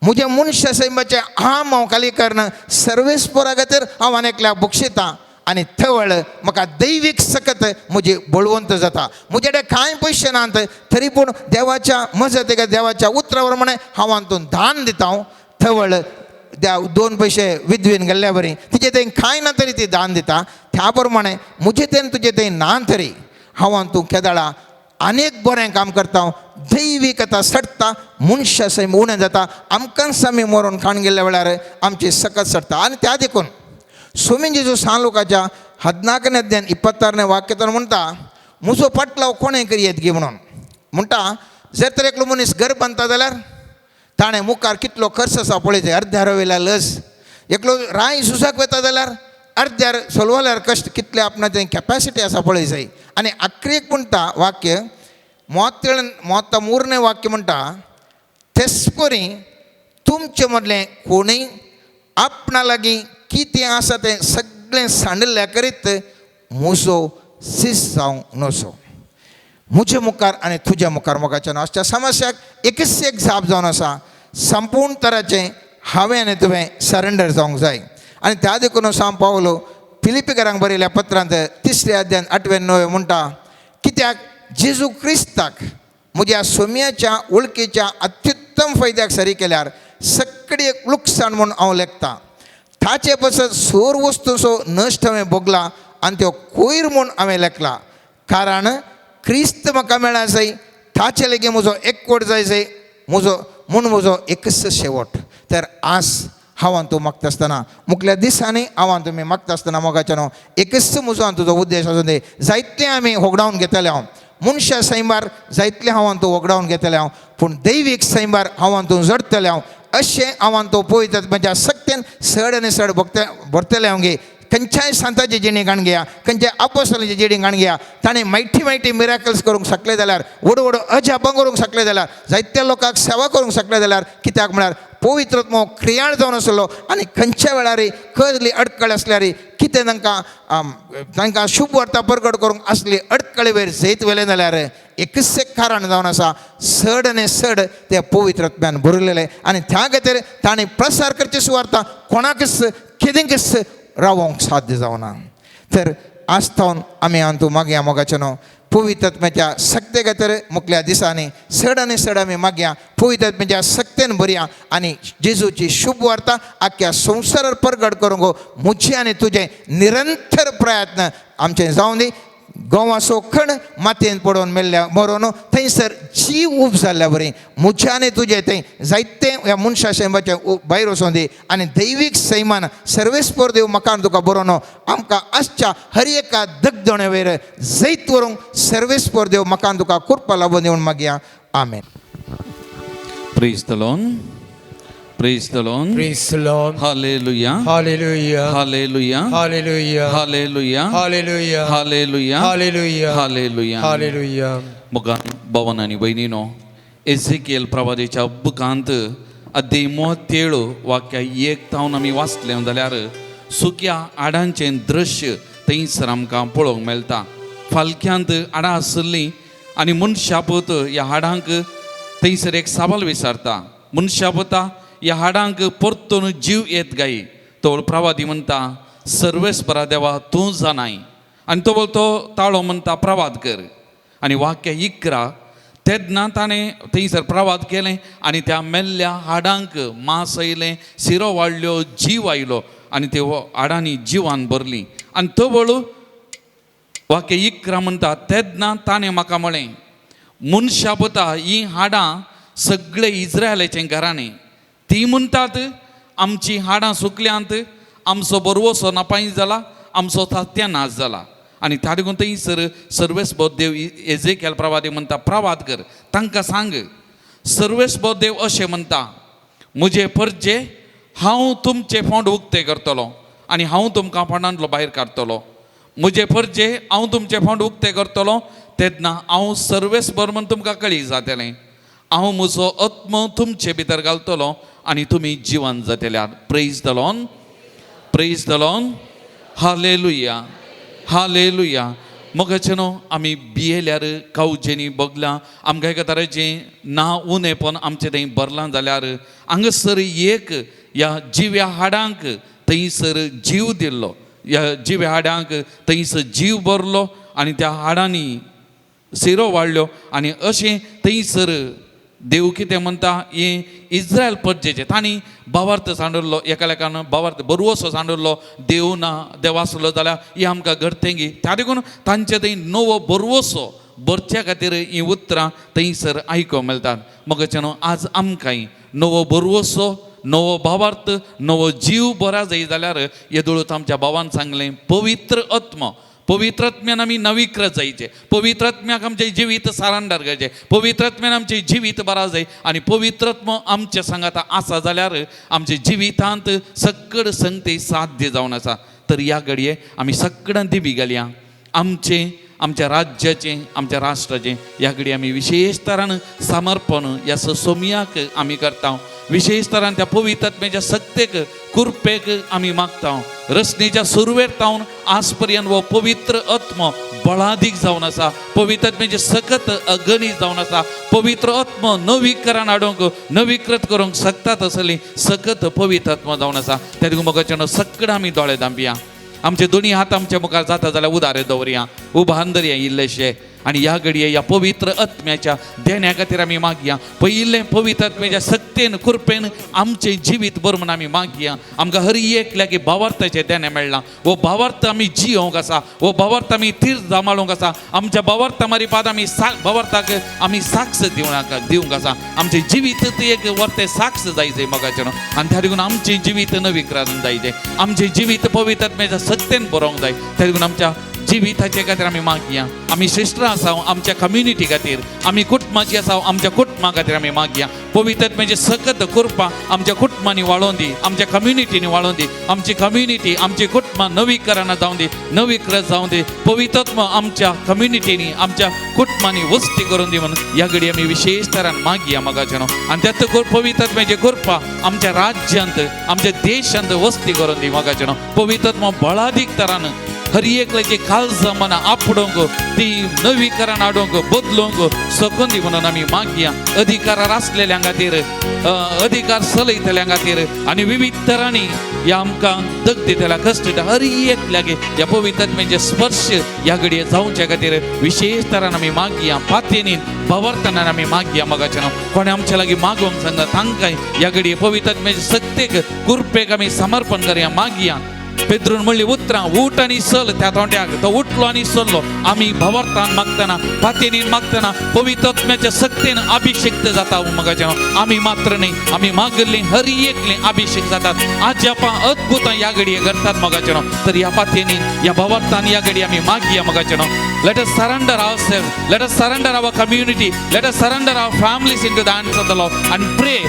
म्हजें मनशा सैमाचें हांव हांव खाली करना सर्वेस्परा खातीर हांव आनी एकल्याक बक्षितां आनी थवळ म्हाका दैवीक सकत म्हजी बळवंत जाता. म्हजे कडेन कांय पयशे नात तरी पूण देवाच्या मजत देवाच्या उतरा प्रमाणे हांव हातून दान दिता. हांव थवळ त्या 2 पयशे विद्वेन गेल्ल्या बरी तिचे थंय कांय ना तरी ती दान दिता. त्या प्रमाणे म्हजे थंय तुजे थंय ना तरी हांव हातून केदाळा अनेक बरें काम करता. दैवीक आतां सडटा, मनशा सैम उणें जाता. आमकांच आमी मरोन खाण गेल्ल्या वेळार आमची सकत सडटा. आनी त्या देखून स्वामी जेजू सान लोकाच्या 14ನೇ अध्याय 26ನೇ वाक्यतान म्हणटा, म्हजो पाटलाव कोणें करी येत गी म्हणून म्हणटा. जर तर एकलो मनीस घर बांदता जाल्यार ताणें मुखार कितलो खर्च आसा पळय, अर्द्यार वयल्या लस. एकलो राय झुजाक वता जाल्यार अर्द्यार सोलवाल्यार कश्ट कितले आपणाचें कॅपॅसिटी आसा पळय जाय. आनी आखरेक म्हणटा वाक्य, 33ನೇ ವಾಕ್ಯ म्हणटा, तेस्परी तुमचे मदलें कोणूय आपणा लागीं कितें आसा तें सगळें सांडिल्ल्या करीत म्हजो शिस जावंक नजो. म्हजे मुखार आनी तुज्या मुखार मोगाच्या आसच्या समस्याक एकच एक जाप जावन आसा, संपूर्ण तराचें हांवें आनी तुवें सरेंडर जावंक जाय. आनी त्या देखून सांव पावलो फिलिपीकरांक बरयल्या पत्रांत 3 अध्याय 8 9 म्हणटा, कित्याक जेजू क्रिस्ताक म्हज्या सोम्याच्या वळखीच्या अत्युत्तम फायद्याक सरी केल्यार सगळी एक लुकसाण म्हूण हांव लेखता. ताचे पसत सोर वस्तूचो नश्ट हांवें भोगला आनी त्यो कोयर म्हूण हांवें लेखला, कारण क्रिस्त म्हाका मेळा जाय, ताचे लेगीत म्हजो एकवट जाय जाय म्हजो म्हूण म्हजो एकच शेवट. तर आज हांव आनी तूं मागता आसतना मुखल्या दिसांनी हांव आनी तुमी मागता आसतना मोगाच्या न्हू एकच म्हजो आनी तुजो उद्देश आसूं दी. जायते आमी होगडावन घेतले हांव मनशा सैमार, जायतले हांव आनी तूं होगडावन घेतले हांव, पूण दैवीक सैमार हांव आनी तूं जडतले हांव. अशें हांव आनी तूं पळयतात म्हज्या सक्तेन सड आनी सड भोगते भरतले हांव गे. खंयच्याय सांताची जिणी काण घेया, खंयच्याय आपोसलाची जिणी काण घेया, ताणें मायटी मायटी मिराकल्स करूंक शकले जाल्यार, व्हड व्हड अजापां करूंक शकले जाल्यार, जायत्या लोकांक सेवा करूंक शकले जाल्यार, कित्याक म्हळ्यार पवित्रत्मो क्रियाळ जावन आसलो. आनी खंयच्या वेळार कसली अडकळ आसल्यार कितें तांकां तांकां शुभ वार्ता परगट करूंक आसली अडकळे वयर जैत व्हेलें जाल्यार एकच एक कारण जावन आसा, सड आनी सड ते पवित्रत्म्यान भरलेले. आनी त्या खातीर ताणें प्रसार करची सुवार्ता कोणाकच कितेंकच रावोंक साध्य जावना. तर आज थावन आमी आनी तूं मागया मोगाचें न्हू पवित्रत्म्याच्या सक्ते खातीर मुखल्या दिसांनी सड आनी सड आमी मागया पवित्रत्म्याच्या सक्तेन भरया आनी जेजूची शुभ वार्ता आख्या संवसारार परगट करूंक म्हजे आनी तुजें निरंतर प्रयत्न आमचें जावं दी. गोवाचो खण मातयेन पडोवन मेल्ल्या मरोन थंयसर जीव उब जाल्ल्या बरी म्हज्या आनी तुजें थंय जायते ह्या मनशा सैमाचें भायर वचोन दी. आनी दैवीक सैमान सर्वेस्पर देव म्हाका आनी तुका बरोवन आमकां आसच्या हर एका दगदणे वयर जैत व्हरूंक सर्वेस्पर देव म्हाका आनी तुका कृपा लाबून दिवन मागया. आमेन. Praise the Lord. Praise the Lord. Praise the Lord. Hallelujah. Hallelujah. Hallelujah. Hallelujah. Hallelujah. Hallelujah. Hallelujah. Hallelujah. Hallelujah. Hallelujah. मोगान भवन आनी भयणीनो, एझेकियल प्रवादेच्या बुकांत अध्याय 37 वाक्य 1 थावन आमी वाचलें जाल्यार सुक्या हाडांचें दृश्य थंयसर आमकां पळोवंक मेळटा. फालक्यांत हाडां आशिल्लीं आनी मनशापत ह्या हाडांक थंयसर एक सवाल विचारता, मनशापता ह्या हाडांक परतून जीव येत गाय? तो प्रवादी म्हणटा, सर्वेस्परा देवा तूं जाणाय. आनी तो तो ताळो म्हणटा, प्रवाद कर. आनी वाक्य 11, तेन्ना ताणें थंयसर प्रवाद केलें आनी त्या मेल्ल्या हाडांक मांस आयलें, सिरो वाडल्यो, जीव आयलो आनी ते हाडांनी जिवान भरली. आनी तवळ वाक्य 11 म्हणटा, तेन्ना ताणें म्हाका म्हळें, मनशा पुता, हीं हाडां सगळे इज्रायलाचें घराणें, ती म्हणटात आमचीं हाडां सुकल्यांत, आमचो बरवसो नापाय जाला, आमचो सत्यानाश जाला. आनी त्या देखून थंयसर सर्वेस्पर देव एझेकियल प्रवादी म्हणटा, प्रवाद कर, तांकां सांग, सर्वेस्पर देव अशें म्हणटा, म्हजे परजे हांव तुमचे फोंड उक्ते करतलो आनी हांव तुमकां फोंडांतलो भायर काडटलो. म्हजे परजे हांव तुमचे फोंड उक्ते करतलो, तेन्ना हांव सर्वेस्पर म्हूण तुमकां कळी जातलें. हांव म्हजो आत्मो तुमचे भितर घालतलो आनी तुमी जिवन जातले. Praise the Lord. Praise the Lord. Hallelujah. Hallelujah. मोगाचे न्हू आमी भियेल्यार कावजेनी बगल्या आमकां एका तरेचें ना उणेपण आमचें थंय भरलां जाल्यार हांगासर एक ह्या जिव्या हाडांक थंयसर जीव दिल्लो, ह्या जिव्या हाडांक थंयसर जीव भरलो आनी त्या हाडांनी सिरो वाडल्यो. आनी अशें थंयसर देव कितें म्हणटा, हें इज्रायल परजेचें तांणी भावार्थ सांडुल्लो, एकामेकान भावार्थ बरवसो सांडुल्लो, देव ना देव आसलो जाल्यार हें आमकां घडतें. त्या देखून तांचे थंय नवो बरवसो भरच्या खातीर हीं उतरां थंयसर आयकूंक मेळटात. मोगाचे न्हू आज आमकांय नवो बरवसो, नवो भावार्थ, नवो जीव बरा जाय जाल्यार येदोळूच आमच्या भावान सांगलें, पवित्र आत्मो, पवित्र आत्म्यान आमी नवीकृत जायचें, पवित्र आत्म्याक आमचें जिवीत सारांडर करचें, पवित्र आत्म्यान आमचें जिवीत बरा जाय आनी पवित्र आत्मो आमच्या सांगाता आसा जाल्यार आमच्या जिवितांत सकड संगती साध्य जावन आसा. तर ह्या घडये आमी सगळ्यां दिबी घालया, आमचें आमच्या राज्याचें, आमच्या राष्ट्राचें ह्या घडी आमी विशेश तरान समर्पण ह्या सोमयाक आमी करता. विशेश तरान त्या पवित्र आत्म्याच्या सत्तेक, कृपेक आमी मागता. रचनेच्या सुरवेर तावन आज पर्यंत हो पवित्र आत्मो बळादीक जावन आसा. पवित्र आत्म्याचे सकत अगणीत जावन आसा. पवित्र आत्मो नवीकरण हाडूंक, नवीकृत करूंक शकता तसली सकत पवित्र आत्मो जावन आसा. त्या देखून मोगाच्यानो सगळें आमी दोळे धांपया, आमचे दोनी हात आमच्या मुखार जाता जाल्यार उदारे दवरया, उभान धरया इल्लेशे आनी ह्या घडये ह्या पवित्र आत्म्याच्या देण्या खातीर आमी मागया. पयिल्लें पवित्र आत्म्याच्या सक्तेन, कृपेन आमचें जिवीत बरें म्हूण आमी मागया. आमकां हर एकल्याक भावार्थाचें देणें मेळ्ळां. हो भावार्थ आमी जियोंक आसा, हो भावार्थ आमी तीर्थ जामाळूंक आसा. आमच्या भावार्था मारिपाद आमी भावार्थाक आमी साक्ष दिवंक आसा. आमचें जिवीत एक वर्तें साक्ष जायचें मोगाचें आनी त्या देखून आमचें जिवीत नवीकरण जायचें, आमचें जिवीत पवित्र आत्म्याच्या सक्तेन बरोवंक जाय. त्या देखून आमच्या जिविताचे खातीर आमी मागया. आमी श्रेश्ठ आसा आमच्या कम्युनिटी खातीर, आमी कुटुंबाची आसा आमच्या कुटुंबा खातीर आमी मागया. पवित्र आत्म्याची सकत कृपा आमच्या कुटुंबांनी वाळोवन दी, आमच्या कम्युनिटीनी वाळोवन दी. आमची कम्युनिटी, आमची कुटुंबां नवीकरणां जावं दी, नवीकृत जावं दी. पवित्र आत्मा आमच्या कम्युनिटीनी, आमच्या कुटुंबांनी वस्ती करून दी म्हणून ह्या घडी आमी विशेश तरान मागया मोगाच्यानो. आनी त्यात पवित्र आत्म्याची कृपा आमच्या राज्यांत, आमच्या देशांत वस्ती करून दी मोगाच्यानो. पवित्र आत्मा बळादीक तरान हर एकल्याची काळजां मनां आपडोवंक, ती नवीकरण हाडूंक, बदलूंक सकून दी म्हणून आमी मागया. अधिकारार आसलेल्या खातीर, अधिकार चलयतल्या खातीर आनी विविध तरांनी ह्या आमकां दग दितल्या, कश्ट दितल्या हर एकल्याक ह्या पवित्र आत्म्याचे स्पर्श ह्या घडये जावच्या खातीर विशेश तरान आमी मागया. पातयेनी भावार्थान आमी मागया मोगाच्यानो. कोणें आमच्या लागीं मागोवंक सांगता तांकां ह्या घडये पवित्र आत्म्याचे सक्तेक, कृपेक आमी समर्पण करया, मागया. पेद्रून म्हणली उतरां, उठ आनी चल त्या तोंड्याक. तो उठलो आनी चल्लो. आमी भावार्थान मागतना, पातयेनीन मागतना पवित्र आत्म्याच्या सक्तेन अभिषेक्त जाता मोगाच्यानो. आमी मात्र न्ही, आमी मागिल्लीं हर एकलीं अभिषेक जातात. आज्यापां अद्भुतां ह्या घडये करतात मोगाच्यानो. तर ह्या पातयेनीन, ह्या भावार्थान ह्या घडये आमी मागया मोगाच्यानो. Let us surrender ourselves. Let us surrender our community. Let us surrender our families into the hands of the Lord and pray.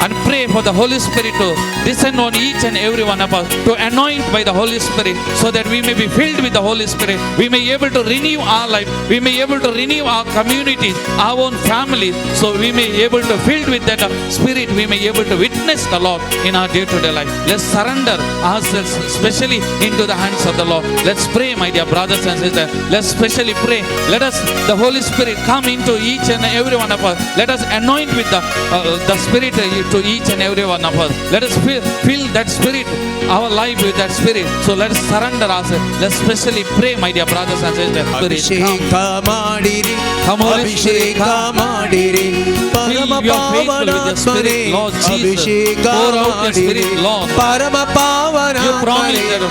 And pray for the Holy Spirit to descend on each and every one of us, to anoint by the Holy Spirit, so that we may be filled with the Holy Spirit. We may be able to renew our life. We may be able to renew our communities, our own families, so we may be able to filled with that Spirit. We may be able to witness the Lord in our day-to-day life. Let's surrender ourselves especially into the hands of the Lord. Let's pray, my dear brothers and sisters. Let's specially pray. Let us, the Holy Spirit, come into each and every one of us. Let us anoint with the Spirit to each and every one of us. Let us fill that Spirit, our life with that Spirit. So let us surrender ourselves. Let's specially pray, my dear brothers and sisters. Spirit, come. ಅಭಿಷೇಕ ಮಾಡಿರಿ, Come, Holy Spirit, ಅಭಿಷೇಕ come. ಮಾಡಿರಿ, ಪರಮ Fill your faithful with the ಪಾವನಾತ್ಮನೇ Spirit, Lord Jesus. ಅಭಿಷೇಕ Pour out your ಮಾಡಿರಿ, Spirit, Lord. ಪರಮ You promised ಪಾವನಾತ್ಮನೇ that,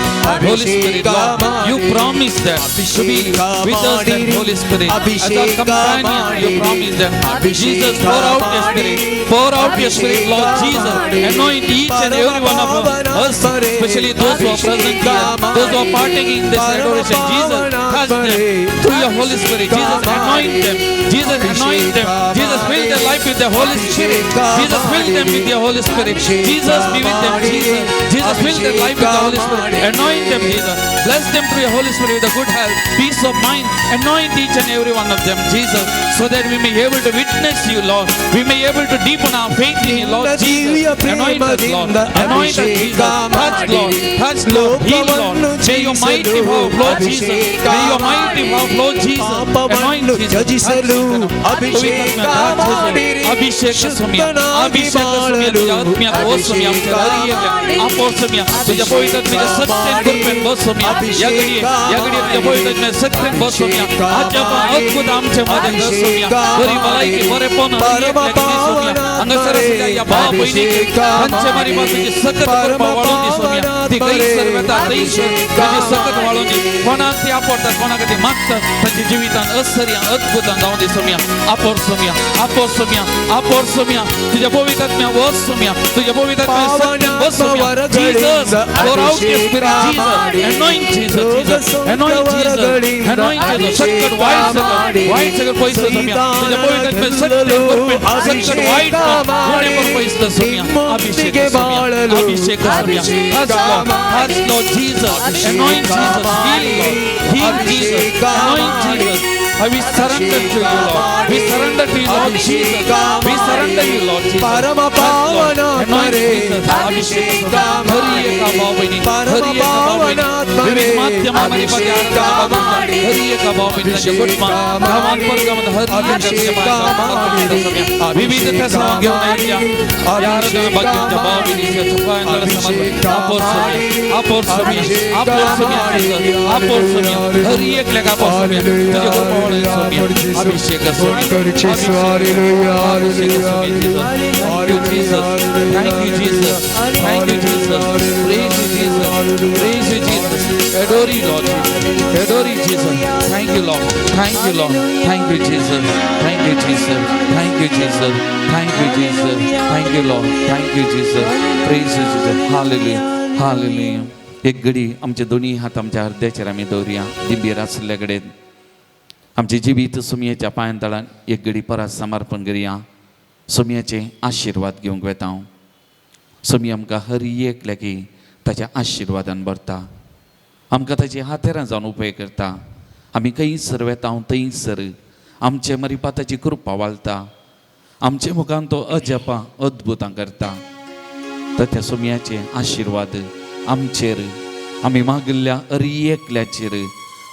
Holy Spirit, ಅಭಿಷೇಕ Lord. You ಮಾಡಿರಿ, promised that to be ಅಭಿಷೇಕ with us, that ಮಾಡಿರಿ, Holy Spirit. As our ಅಭಿಷೇಕ companion, you ಮಾಡಿರಿ, promised that. Jesus, ಅಭಿಷೇಕ pour out your Spirit. ಮಾಡಿರಿ, Pour out your Spirit, Lord Jesus. ಮಾಡಿರಿ, Anoint each and every one of us, especially those who are present here, those who are partaking in this adoration. Jesus, touch them through your Holy Spirit. Jesus, anoint them. Jesus, anoint them. Jesus, fill their life with the Holy Spirit. Jesus, fill them with your Holy Spirit. Jesus, be with them. Jesus, Jesus, fill their life with the Holy Spirit. Anoint them, Jesus. Bless them through your Holy Spirit with a good health, peace of mind. Anoint each and every one of them, Jesus, so that we may be able to witness you, Lord. We may be able to deepen our faith in you, Lord Divya Jesus. Anoint us, Lord. ಪ್ರೇಮದಿಂದ Anoint us, ಅಭಿಷೇಕ Jesus. Touch, Lord. ಮಾಡಿರಿ, Touch, Lord. Heal, Lord. ಲೋಕವನ್ನು May your mighty ಜಯಿಸಲು power flow, Jesus. ಅಭಿಷೇಕ May your mighty power flow, Jesus. Anoint ಪಾಪವನ್ನು Jesus. ತ್ಯಜಿಸಲು ಅಭಿಷೇಕ ಮಾಡಿರಿ, ಅಭಿಷೇಕ ಸ್ವಾಮಿಯ, ಶುದ್ಧನಾಗಿ ಅಭಿಷೇಕ ಸ್ವಾಮಿಯ, ಬಾಳಲು तुझ्या आत्म्यात ओ स्वामी, आमच्या हरियेल्या आपो स्वामी, तुझ्या पवित्र आत्म्याच्या सत्तेन कृपेन बस स्वामी. या घडये, या घडये तुझ्या पवित्र आत्म्याच्या सत्तेन बस स्वामी. आजच्या अद्भुत आमच्या मध्ये कर स्वामी. बरी भलायकी, बरेपण हरियेल्या दी स्वामी. हांगासर आशिल्ल्या ह्या भाव भयणीक तांचे मारी तुजी सकत कृपा वाळोवन दी स्वामी. ती गैरसर वेता थंयसर तुजी सकत वाळोवन दी. कोणाक ती आपडतात, कोणाक ती मागतात, तांच्या जिवितान असर्यां अद्भुतां जावं दी स्वामी. आपोर स्वामी, आपोर स्वामी, आपोर स्वामी. तुझ्या पवित्र आत्म्या वस स्वामी. तुझ्या पवित्र आत्म्या सत्य बस स्वामी. Jesus, pour out your Spirit, Jesus. Anoint Jesus, Jesus. Anoint Jesus, anoint Jesus. सकट वाईट, सकट वाईट, सगळं पैसे स्वामी. तुझ्या पवित्र आत्म्या ಗೆಲ್ಲಲು ಅಭಿಷೇಕ ಮಾಡಿ ನಿಮ್ಮೊಂದಿಗೆ ಬಾಳಲು ಅಭಿಷೇಕ ಮಾಡಿ ಅಭಿಷೇಕ ಮಾಡಿ We surrender to you, Lord. We surrender to you, Lord Jesus. We surrender you, Lord Jesus. ಪರಮ ಪಾವನಾತ್ಮರೇ ಅಭಿಷೇಕ ಮಾಡಿ ಪರಮ ಪಾವನಾತ್ಮರೇ ಅಭಿಷೇಕ ಮಾಡಿ ಅಭಿಷೇಕ ಮಾಡಿ ಅಭಿಷೇಕ ಮಾಡಿ ವಿವಿಧ ಮಾಡಿ ಅಭಿಷೇಕ ಮಾಡಿ ಅಭಿಷೇಕ ಮಾಡಿ ಅಭಿಷೇಕ Thank you, Jesus. Thank you, Jesus. Praise you, Jesus. Praise you, Jesus. Adore you, Lord Jesus. Adore you, Jesus. Thank you, Lord. Thank you, Lord. Thank you, Jesus. Thank you, Jesus. Thank you, Jesus. Thank you, Jesus. Thank you, Lord. Thank you, Jesus. Praise you, Jesus. Hallelujah. Hallelujah. एक घडी आमचे दोन्ही हात आमच्या हृदयाचेर आमी दवरया दिंबेर आशिल्ल्या कडेन आमचे जिवीत सुमयेच्या पांयां तळान एक घडी परत समर्पण करया. सुमयाचे आशिर्वाद घेवंक वेता हांव. सुमी आमकां हर एक लागीं ताच्या आशिर्वादान भरता. आमकां ताची हातेरां जावन उपेग करता. आमी खंयसर वेता हांव थंयसर आमचे मरिपा ताची कृपा वालता. आमचे मुखान तो अजपां अद्भुतां करता. तर त्या सुमयाचे आशिर्वाद आमचेर आमी मागिल्ल्या हर एकल्याचेर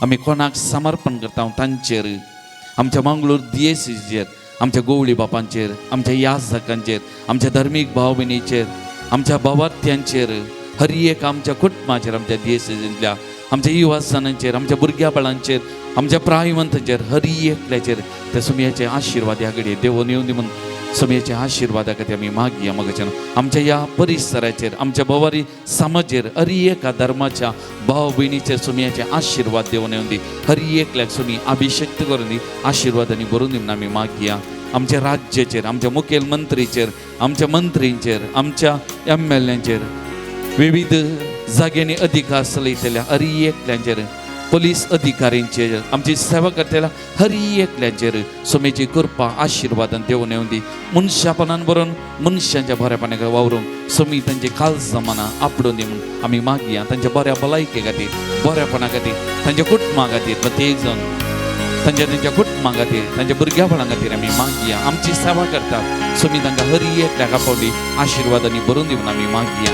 आमी कोणाक समर्पण करता तांचेर आमच्या मंगळूर दियेसीचेर आमच्या गोवळी बापांचेर आमच्या याजकांचेर आमच्या धर्मीक भाव भयणीचेर आमच्या भावार्थ्यांचेर हर एक आमच्या कुटुंबाचेर आमच्या दियेसींतल्या आमच्या युवासनांचेर आमच्या भुरग्या बाळांचेर आमच्या प्रायवंतांचेर हर एकल्याचेर त्या सुमयाचे आशिर्वाद ह्या घडये देवून येवन दी म्हूण सुमयाच्या आशिर्वादा खातीर आमी मागया मगाच्यान आमच्या ह्या परिसराचेर आमच्या भोवारी समाजेर हर एका धर्माच्या भाव भयणीचेर सुमयाचे आशिर्वाद देवून येवन दी. हर एकल्याक सुमी अभिशक्त करून दी आशिर्वादांनी भरून दी म्हूण आमी मागया. आमच्या राज्याचेर आमच्या मुखेल मंत्रीचेर आमच्या मंत्रींचेर आमच्या एम एल एचेर विविध जाग्यांनी अधिकार चलयतल्या हर एकल्यांचेर पोलीस अधिकाऱ्यांचेर आमची सेवा करतल्या हर एकल्याचेर सुमेची कृपा आशिर्वादान देवून येवन दी. मनशापणान बरोवन मनशांच्या बऱ्यापणाक वावरून सुमी तांची काळजां मनां आपडून दी म्हूण आमी मागया. तांच्या बऱ्या भलायके खातीर बऱ्यापणा खातीर तांच्या कुटुंबा खातीर प्रत्येक जाण तांच्या तांच्या कुटुंबा खातीर तांच्या भुरग्या बाळां खातीर आमी मागया. आमची सेवा करतात सुमी तांकां हर एकल्याक आपोवली आशिर्वादांनी भरून दी म्हूण आमी मागया.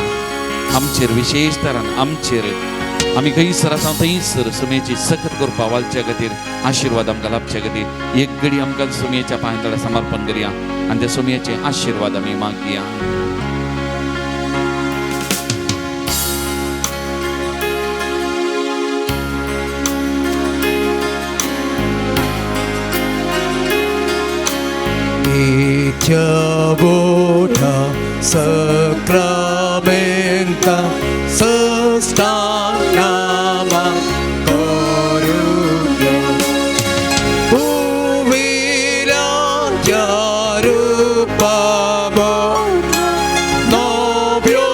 आमचेर विशेश तरान आमचेर आमी खंयसर आसा थंयसर सुमेची सखत करपा वालच्या खातीर आशिर्वाद आमकां लाभच्या खातीर एक घडी आमकां सुमयेच्या पांयां तळा समर्पण करया आनी त्या सुमयेचे आशिर्वाद आमी मागया. नित्यबोधा sacramenta sostanama corrupio uvilantia rupabo nobioriti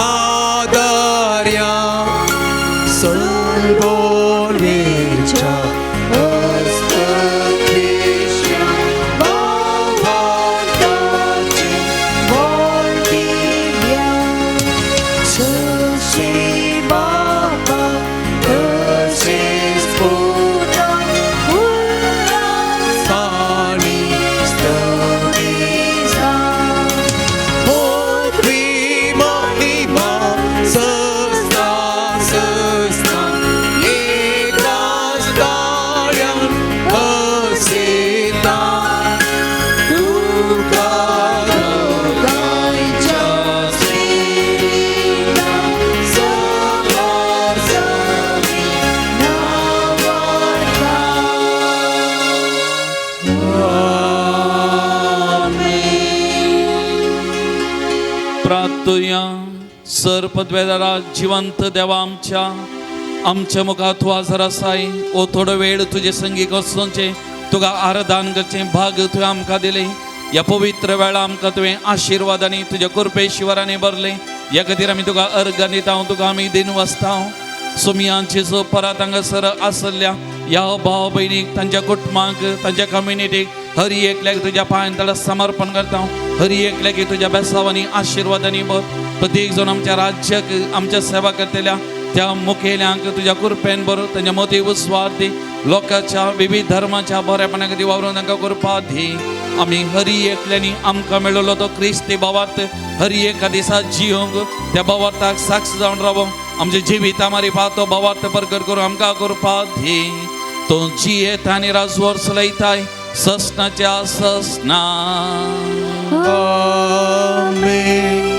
adaria solvolvicha Krishna Bhagavatache Voltivia Susi Baba Tusis Putra Sani Stutisa Putri Mahima Sasta Sasta Ekastayam Asita Dukkha Daicha Srita Sabasami Navarta. प्रार्थुया. सर पदवेदारा जिवंत देवा आमच्या आमच्या मुखार तूं हजर आसाय. ओ थोडो वेळ तुजे संगी वचोनचें तुका आराधन करचें भाग तुवें आमकां दिलें. ह्या पवित्र वेळा आमकां तुवें आशिर्वादांनी तुज्या कृपे शिवरांनी भरलें. ह्या खातीर आमी तुका अर्घ दिता, तुका आमी दिन वसता. सोमियांचे जो परत हांगासर आसल्या ह्या भाव भयणीक तांच्या कुटुंबांक तांच्या कम्युनिटीक हरी एकल्याक तुज्या पांयान ताका समर्पण करता. हरी एकल्याक तुज्या बेसावांनी आशिर्वादांनी भर. प्रत्येक जण आमच्या राज्याक आमच्या सेवा करतल्या त्या मुखेल्यांक तुज्या कृपेन भर. तांच्या मती उस्वार दी. लोकांच्या विविध धर्माच्या बरेपणा खातीर वावरून तांकां कृपा दी. आमी हरी एकल्यांनी आमकां मेळिल्लो तो क्रिस्ती भावार्थ हरी एका दिसा जियोंक त्या भावार्थाक साक्ष जावन रावोंक आमच्या जिविता मारी तो भावार्थ परगट करून आमकां कृपा दी. तो जियेता आनी राजवर चलयताय ससनाच्या ससना. आमेन.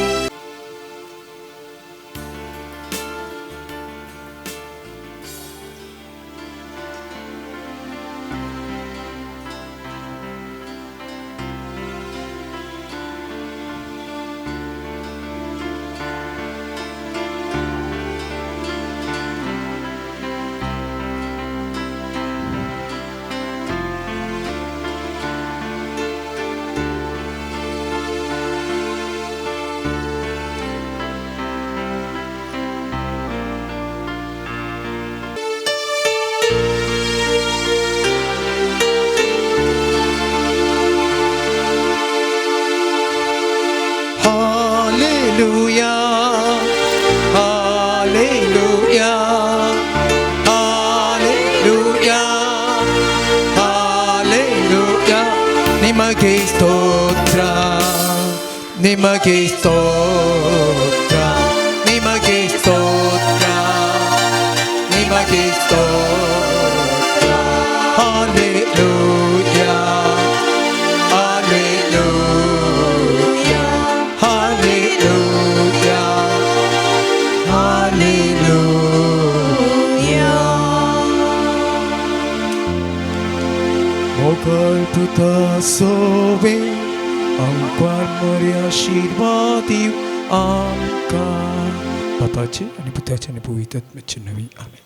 Hallelujah, hallelujah, hallelujah, hallelujah. ನಿಮಗೆ ಸ್ತೋತ್ರ, ನಿಮಗೆ ಸ್ತೋತ್ರ, ನಿಮಗೆ ಸ್ತೋತ್ರ, ನಿಮಗೆ ಸ್ತೋತ್ರ. Hallelujah, hallelujah, hallelujah, hallelujah. Mughal पुता सोवे अंकवार मरे आशीर्वाद दिव आमकां. बापाचे आनी पुताचे आनी पवित्र आत्म्याचे नवी. आमेन.